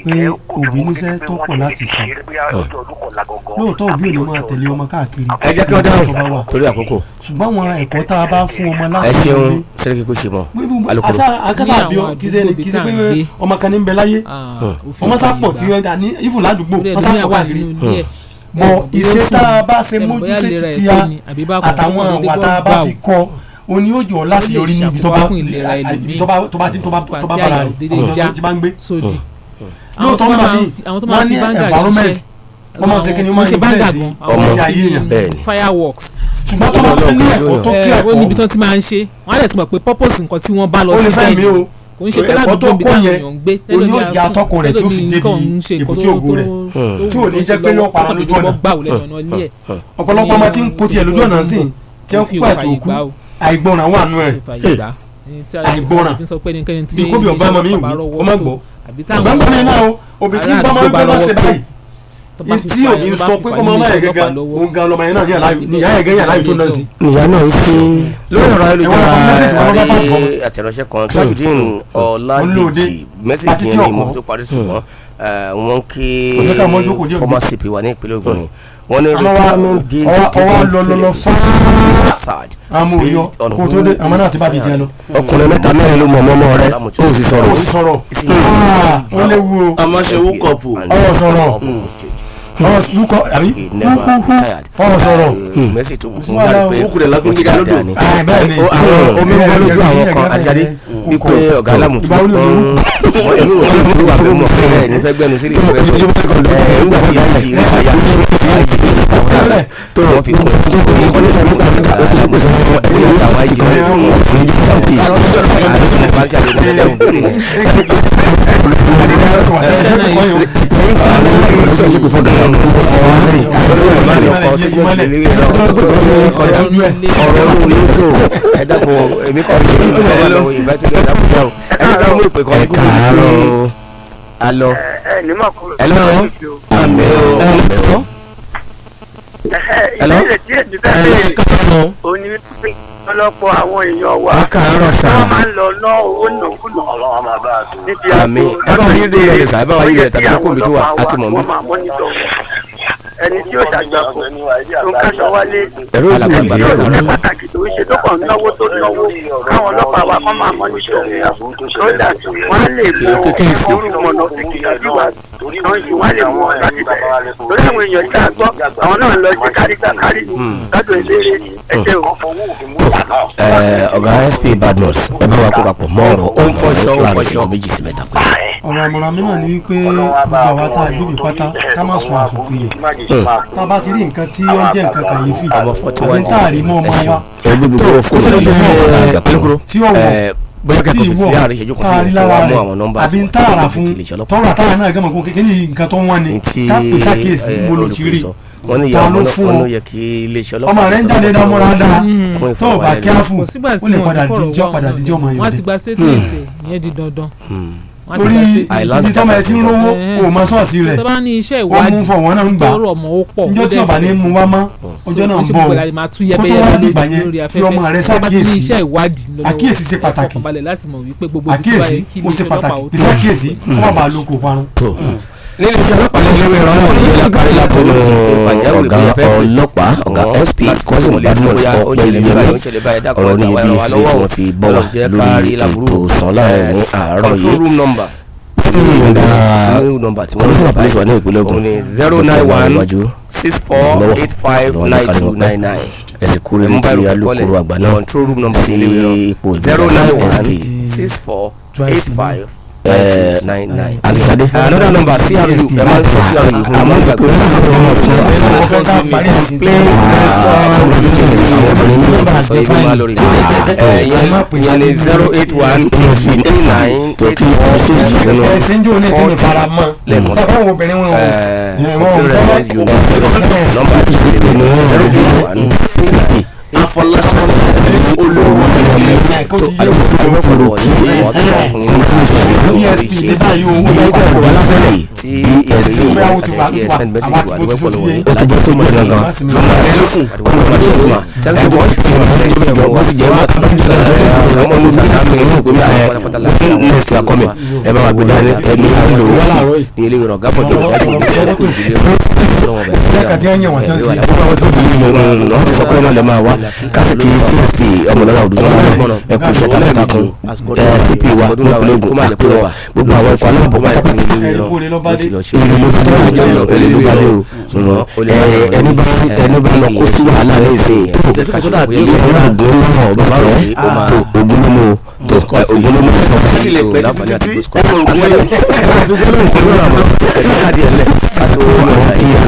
pé òbí níṣẹ́ tó pọ̀ láti ṣe. Lóòótọ́, òbí ò ní máa tẹ̀lé ọmọ káàkiri Ẹ jẹ́ kí wọ́n tó bá wà, dáhùn torí àkókò. ṣùgbọ́n àwọn ẹ̀kọ́ tá a bá fún ọmọ Ẹ láti ṣeun ilé sẹ́ríkì kò ṣe mọ́ alukoro. akásá Ní àbíọ àwọn kì í ṣe àdúgbò kì í ṣe ibi pé tá à ń gbé. ọmọ kan ní ń bẹ láyé, ọmọ sá pọ̀ tí Ó ó ní ìfún ládùúgbò, wọ́n sá pọ̀ káàkiri. Bọ̀ Bọ̀ ìṣe tá a bá ṣe mójúṣe títí a àtàwọn àwà tá a bá fi kọ́ oní yóò jọ láṣeyọrí ní ibi tó bá ibi tó bá tó bá tó bá tó bá bára rẹ̀ tó ti bá ń gbé. Sódì. Lóòótọ́ ń bà mí, wọ́n ní environment, wọ́n máa ń ṣe kí ni, wọ́n máa ń ṣe báńgà influence gan ìgbésí ayé èèyàn. Bẹ́ẹ̀ni. Fireworks. Ṣùgbọ́n tó bá ní ẹ̀kọ́ tó kí Ẹ ó níbi ẹ̀kọ́ tó ti máa ń ṣe, wọ́n á lè ti mọ̀ pé purpose nǹkan tí wọ́n bá lọ ó lè sí fẹ́ mi bẹ́ẹ̀ o ni. Kò ń ṣe pé ẹ̀kọ́ tó ládùúgbò ibi kọ́ táwọn yẹn èèyàn ń gbé o ní ó jẹ́ atọ́kùn rẹ̀ tí ó fi débi èbúté ògo rẹ̀ tí ò ní jẹ́ pé yóò para lójú ọ̀nà. Ọ̀pọ̀lọpọ̀ ọmọ tí ń kó tiẹ̀ lójú ọ̀nà sí tí ń kú àìtó kú, àìgbọràn wà nù ẹ̀. Àìgbọràn. Bí kóbi ọba ọmọ mi wí kó má gbọ́ gbàngbà mi náà o, òbí tí ń bá ọmọ wípé má ṣe báyìí, tí òbí ń sọ pé kó máa má yẹ gẹ́gẹ́ òun gan lọmọ yẹn náà ní àlàyé ní ìyá yẹn gẹ́gẹ́ àlàyé tó náà sí. Ìyá náà ń ṣe lórí ọ̀rọ̀ Ẹ̀wọ̀n fún message ayélujára wọn bá pass rí kan. àtẹ̀ránṣẹ́ kan, Tajudeen Ọládèjì, message Àti tí yẹn ni mo ọkọ̀. tó parí, ṣùgbọ́n wọ́n kí Kò jẹ́ ká mọ jókòó díẹ̀. former CP wa ní ìpínlẹ̀ Ògùn ni wọ́n ní Àmọ́ retirement gives ọwọ́ lọ lọ lọ fáá. sad Àmọ́ òyọ kó tó dé, àmọ́ náà ti bá bi jẹ lọ. Ọkùnrin mẹ́ta mẹ́rin ló mọ ọmọ rẹ ó sì sọ̀rọ̀. Ó sì sọ̀rọ̀. Ah, ó léwu o. A máa ṣe wúkọ̀pù. Ọ̀rọ̀ sọ̀rọ̀. Ọ̀rọ̀ wúkọ̀ àbí ọ̀rọ̀ sọ̀rọ̀. Mẹ́sì tó kún wàhálà jáde o. pé Wúkú rẹ̀ la fi ń gbéga lódò. Ah, bẹ́ẹ̀ ni. Àwọn omi ń bọ́ lójú àwọn kan àṣàdé wípé ọ̀gá alámùtú Ìgbà wo ni òní wúkú? Èmi ò ní wà pé mọ̀ pé ẹ̀ ní fẹ́ gbẹ́nu sílẹ̀ ìfẹ́ sọ ẹ̀ ńgbà tí ẹ̀ ti rí àyà tó wọ́n fi kún òun kọ́ nípa nípa nípa ẹ̀yìn àtàwọn àìjì rẹ̀ Ọ̀rọ̀ òun ló tó ẹ dákun, èmi kọ́ ṣe ìfẹ́ lọ ìfẹ́ tó lọ dákun ẹ ní ká mú ìpè kan sí kúkú pé alọ. Ẹ ní mọ̀ kúrò. Hello. Àmín o. Hello. Ìbéèrè tí èmi fẹ́ béèrè òní wípé ọ̀pọ̀lọpọ̀ àwọn èèyàn wa Ẹ káàárọ̀ sà. wọ́n máa ń lọ ná owó nàkúnà níbi Àmín. Ẹ bá wa yí rẹ̀ sà, ẹ bá wa yí rẹ̀ tàbí kó mi tó wà á ti mọ̀ mí. Wọ́n máa mọ́nítọ̀ ẹni tí ó ṣàgbàpọ̀ tó ń káṣọ wálé Ẹ̀rọ ìlú tó ìlú ṣe pàtàkì tó ń ṣe tó kàn ń náwó tó náwó, káwọn ọlọ́pàá wa kán máa mọ́nítọ̀ wọn so that wọ́n á lè mọ Kékeré sí. irú mọ̀nà tìkìtà bí wà Àwọn ìwà lè mú ọ láti bẹ̀rẹ̀ torí àwọn èèyàn tí a gbọ́ àwọn náà lọ sí kárígbà kárí lọ́dọ̀ ìlérí ẹ̀jẹ̀ o. Ọ̀gá SP Badmus, ẹ bá wa kó papọ̀ mọ́ ọ̀rọ̀ Ó ń fọṣọ, ó ń láàrin fọṣọ. ìṣẹ́jú 2 sí 3 péré. Ọ̀rọ̀ àmọ̀ràn mímọ̀ ni wípé gbogbo àwa tá a jóbi pátá, ká má sùn àsùnpìyè. Tá a bá ti rí nǹkan tí ó ń jẹ́ nǹkan kàyéfì àbí tá a rí mọ́ ọmọ wa ẹgbẹ́ gbogbo fóònù yìí Alukoro tí ó wọ̀ bóyá tí kẹ́kọ̀ọ́ fi ìwọ sí àárín ìṣẹ́jú kan tá a sí rí ìwọ lára mú rẹ̀ àwọn nọ́mbà àbí tá a rà fún tọ́rọ̀ àtàwọn náà gẹ́mọ̀ kó kékeré ní nǹkan tó wọ́n ni, ká pè sákèsí mo ló ti rí, wọ́n ní ta ìyá ló ọmọ náà fún wọ́n ọ? ló yẹ kí iléeṣẹ́ ọlọ́pàá Ọmọ rẹ̀ ń jáde dámúra dáa fún tó o bá kíáfù, Kò sígbà ó tí lè wọn padà ò fọ̀rọ̀ díjọ́ wá padà wọn díjọ́ ọmọ náà. Wọ́n á ti yòó gba statement ẹ̀, ìyẹn di dandan. Wọ́n á ti torí gba statement. Island ibi tọ́mọ ẹ ti ń rówó o mọ ṣọ́ọ̀ṣì So rẹ̀ tó bá ní iṣẹ́ ó mú ìwádìí fọ̀ wọ́n náà ń gbà tó rọ̀ mọ́, ó pọ̀, njọ́ ó tí dẹ̀ ọba ní fẹ̀. mú wá mọ́, ọjọ́ náà ń So, bọ̀ kó ṣe gbogbo la máa tú kó tó wá yẹ́bẹ́yẹ́bẹ́ dìgbà yẹn lórí kí afẹ́fẹ́. ọmọ rẹ Tó bá ti ní ṣàkíyèsí. iṣẹ́ ìwádìí lọ́wọ́, Àkíyèsí ṣe ẹ pàtàkì. fọkànbalẹ̀ láti mọ̀ wípé gbogbo ibi tó bá Àkíyèsí yẹ kí ó ṣe iléeṣẹ́ ọlọ́pàá pàtàkì. ó tó. Ìṣàkíyèsí kó má bàa lóko parun. Nílé iṣẹ́ ọlọ́pàá lẹ́yìn ìrànwọ́ ní lákàrí látọ̀nù ọ̀gá ọlọ́pàá, ọ̀gá SP Cousin Badmus Ọpẹ́yẹmí, ọ̀rọ̀ ní ibi ilé tí wọ́n fi bọ́ wa lórí ètò sàn láàrin ní àárọ̀ Control yìí. room number. Ìyọ̀ǹda Number tí wọ́n Commissioner Police wà ní ìpínlẹ̀ Ògùn, òun ni 09164859299. Ẹsẹ̀ kúrò ní ti alukoro àgbà náà Control room number sí ti ilé ipò 09164859299. Akíntadé. Another number, CRU, ẹ máa ń sọ CRU fún mi nígbà Mo fẹ́ ká parí àti ìyẹn ni 0813984 ẹsẹ̀ ń jó ní tí mi fara mọ́ Lẹ́ẹ̀kan sí. sọ fún àwọn obìnrin wọn o wọn ò Nọ́mbà 08139 Afọláṣẹ́ olówó kó ti yé ESP ní báyìí o, ó yẹ kó wà lábẹ́lẹ̀. Tí ìpè yìí àti tí ẹ send message wà lọ́wọ́ pẹ̀lú wọn. Ó ti jẹ́ tó mọ̀ gangan. Thanks so much. Bó ti jẹ́ next week coming, ẹ bá wa gbé dání ẹ̀mí à ń lò ó. Ní ilé ìrọ̀ gábọ̀ tó jáde ní ìdílé lọ́wọ́ bẹ̀rẹ̀. Lẹ́ka tí wọ́n yàn wọ́n tán sí. Wọ́n ti sọ pé náà lè máa wá káàkiri TP ọmọlọ́lá òdùdó, ẹ kú iṣẹ́ takuntakun. TP wa nípínlẹ̀ Ògùn àti gbogbo àwọn ikọ̀ aláàbò pátápátá. Ẹ̀rí kúre ló bá dé. Èrè ló bá dé, èrè ló bá dé o. Ṣùgbọ́n ẹni bá lọ kó sí wàhálà ní ìsìn ilé ọ̀rọ̀ ògùn lọ́wọ́ ọba fẹ́ tó ògùn ló mú o tó ògùn ló mú o.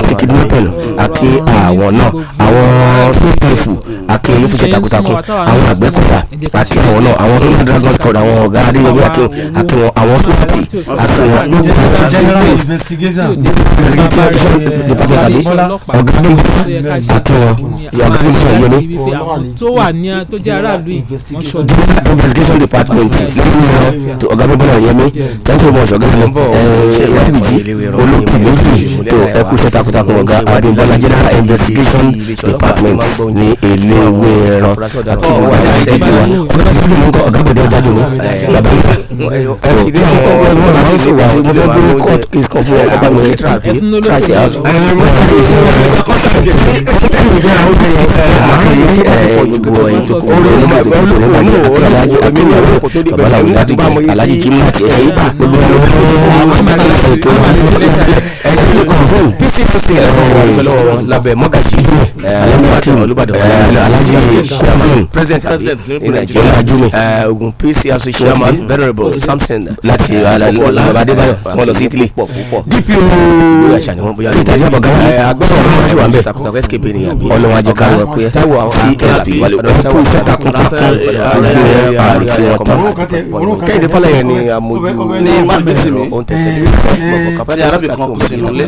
Àti kidnapping àti àwọn náà, àwọn tó tẹ̀fù àti olùfisẹ̀ takuntakun, àwọn àgbẹ̀kọ̀yà àti àwọn náà, àwọn tó ní dragon squad, àwọn ọ̀gá adéyẹmí àti wọn, àwọn tó tì àti wọn. General investigation Department àbí ọ̀gá àti wọn, ọ̀gá adéyẹmí yẹmí. Àwọn tó wà ní tó jẹ́ aráàlú yìí, wọ́n ṣọdún. Investigation department lẹ́yìn tó ọ̀gá bíbélà yẹmí, thank you much ọ̀gá mi olókùn méjì tó ẹkú iṣẹ́ takuntakun. Ọ̀gá Abímbọ́lá, general investigation department ní eléwé ẹran àti gbogbo àwọn ẹbí wa, ọ̀gá bíbélà mi ń kọ́ ọ̀gá bọ̀dé ọjà jòló bàbá mi tó kí wọ́n máa ń sọ wà mo fẹ́ gbé court case kan fún ọkọ̀ bá mi trash it out. Gbogbo ẹ̀yin tó kọ́ Alhaji Jimoh ẹ̀yìn gbogbo Lábẹ́ mọ́gàjì Olùbàdàn Alhaji president President ní Nàìjíríà, Ajumi Ogun PCRC chairman, Venerable Samson láti Baba Adébáyọ̀ tí wọ́n lọ sí Italy pọ̀ púpọ̀ DPO bóyá àṣà ni wọ́n bóyá ìtajà bọ̀gá agbọ́dọ̀ wọn ṣì wà ń bẹ̀. Takuntakun SKP ni àbí Ọlọ́run ajẹ́ká Táíwò àwọn CSP ẹkú takuntakun àrùkí wọn tán. Kẹ́hìndé Fálẹ́yẹ ni amójú ní ohun tẹ̀sẹ̀ tí arábìnrin kan kú sínú ilé.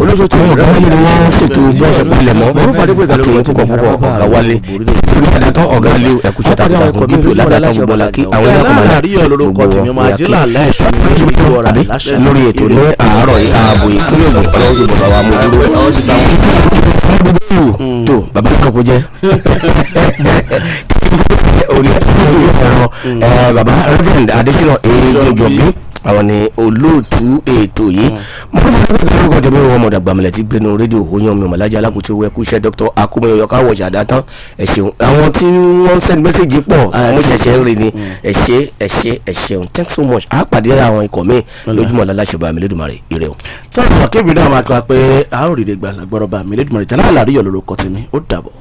Olóṣèlú tó ọ̀gá wálé ni wọ́n ṣètò bọ́ọ̀ṣẹ̀ palẹ̀ mọ́ akéwìn púpọ̀ púpọ̀. Ọ̀gá wálé olùdàtọ̀ ọ̀gá lé ẹkú iṣẹ́ takuntakun DPO ládàtọ̀ gbogbo la kí àwọn ẹ̀dá kọ̀ọ̀mọ́lá Lórúkọ tèmi ọmọ ajílà láìsọ àbí lórí ètò ní àárọ̀ yìí, ààbò ìpínlẹ̀ Ògùn ọlọ́run ti bọ̀ bá wa mú dúró tó bàbá náà kò jẹ́ orí ẹ̀rọ bàbá Reverend Adesina Ejojobi. Àwọn ni olóòtú ètò yìí. Mo ní fún mi lórúkọ tẹ̀mí wọn mọ̀dà gbàmìlẹ̀ tí gbénu rédíò oyan mi ọmọlájà alákòótó owó ẹkú iṣẹ́. Dr. Akómọyọyọ káwọ̀ ṣàdá tán, ẹ ṣeun. Àwọn tí wọ́n send message pọ̀, mo ṣẹ̀ṣẹ̀ ń rí ni. Ẹ ṣé, ẹ ṣé, ẹ ṣeun, thanks so much. A pàdé àwọn ikọ̀ mi lójúmọ́ láláṣẹ bá mi lódùmarè. Ire o. Tọ́lá kébì náà máa kọ́ pé a ó rìnrìn gbà lágbọ́rọ̀ bá mi lẹ́dùnmọ̀rẹ́. Jàlá àlàríyọ̀ lórúkọ tèmi. Ó dàbọ̀.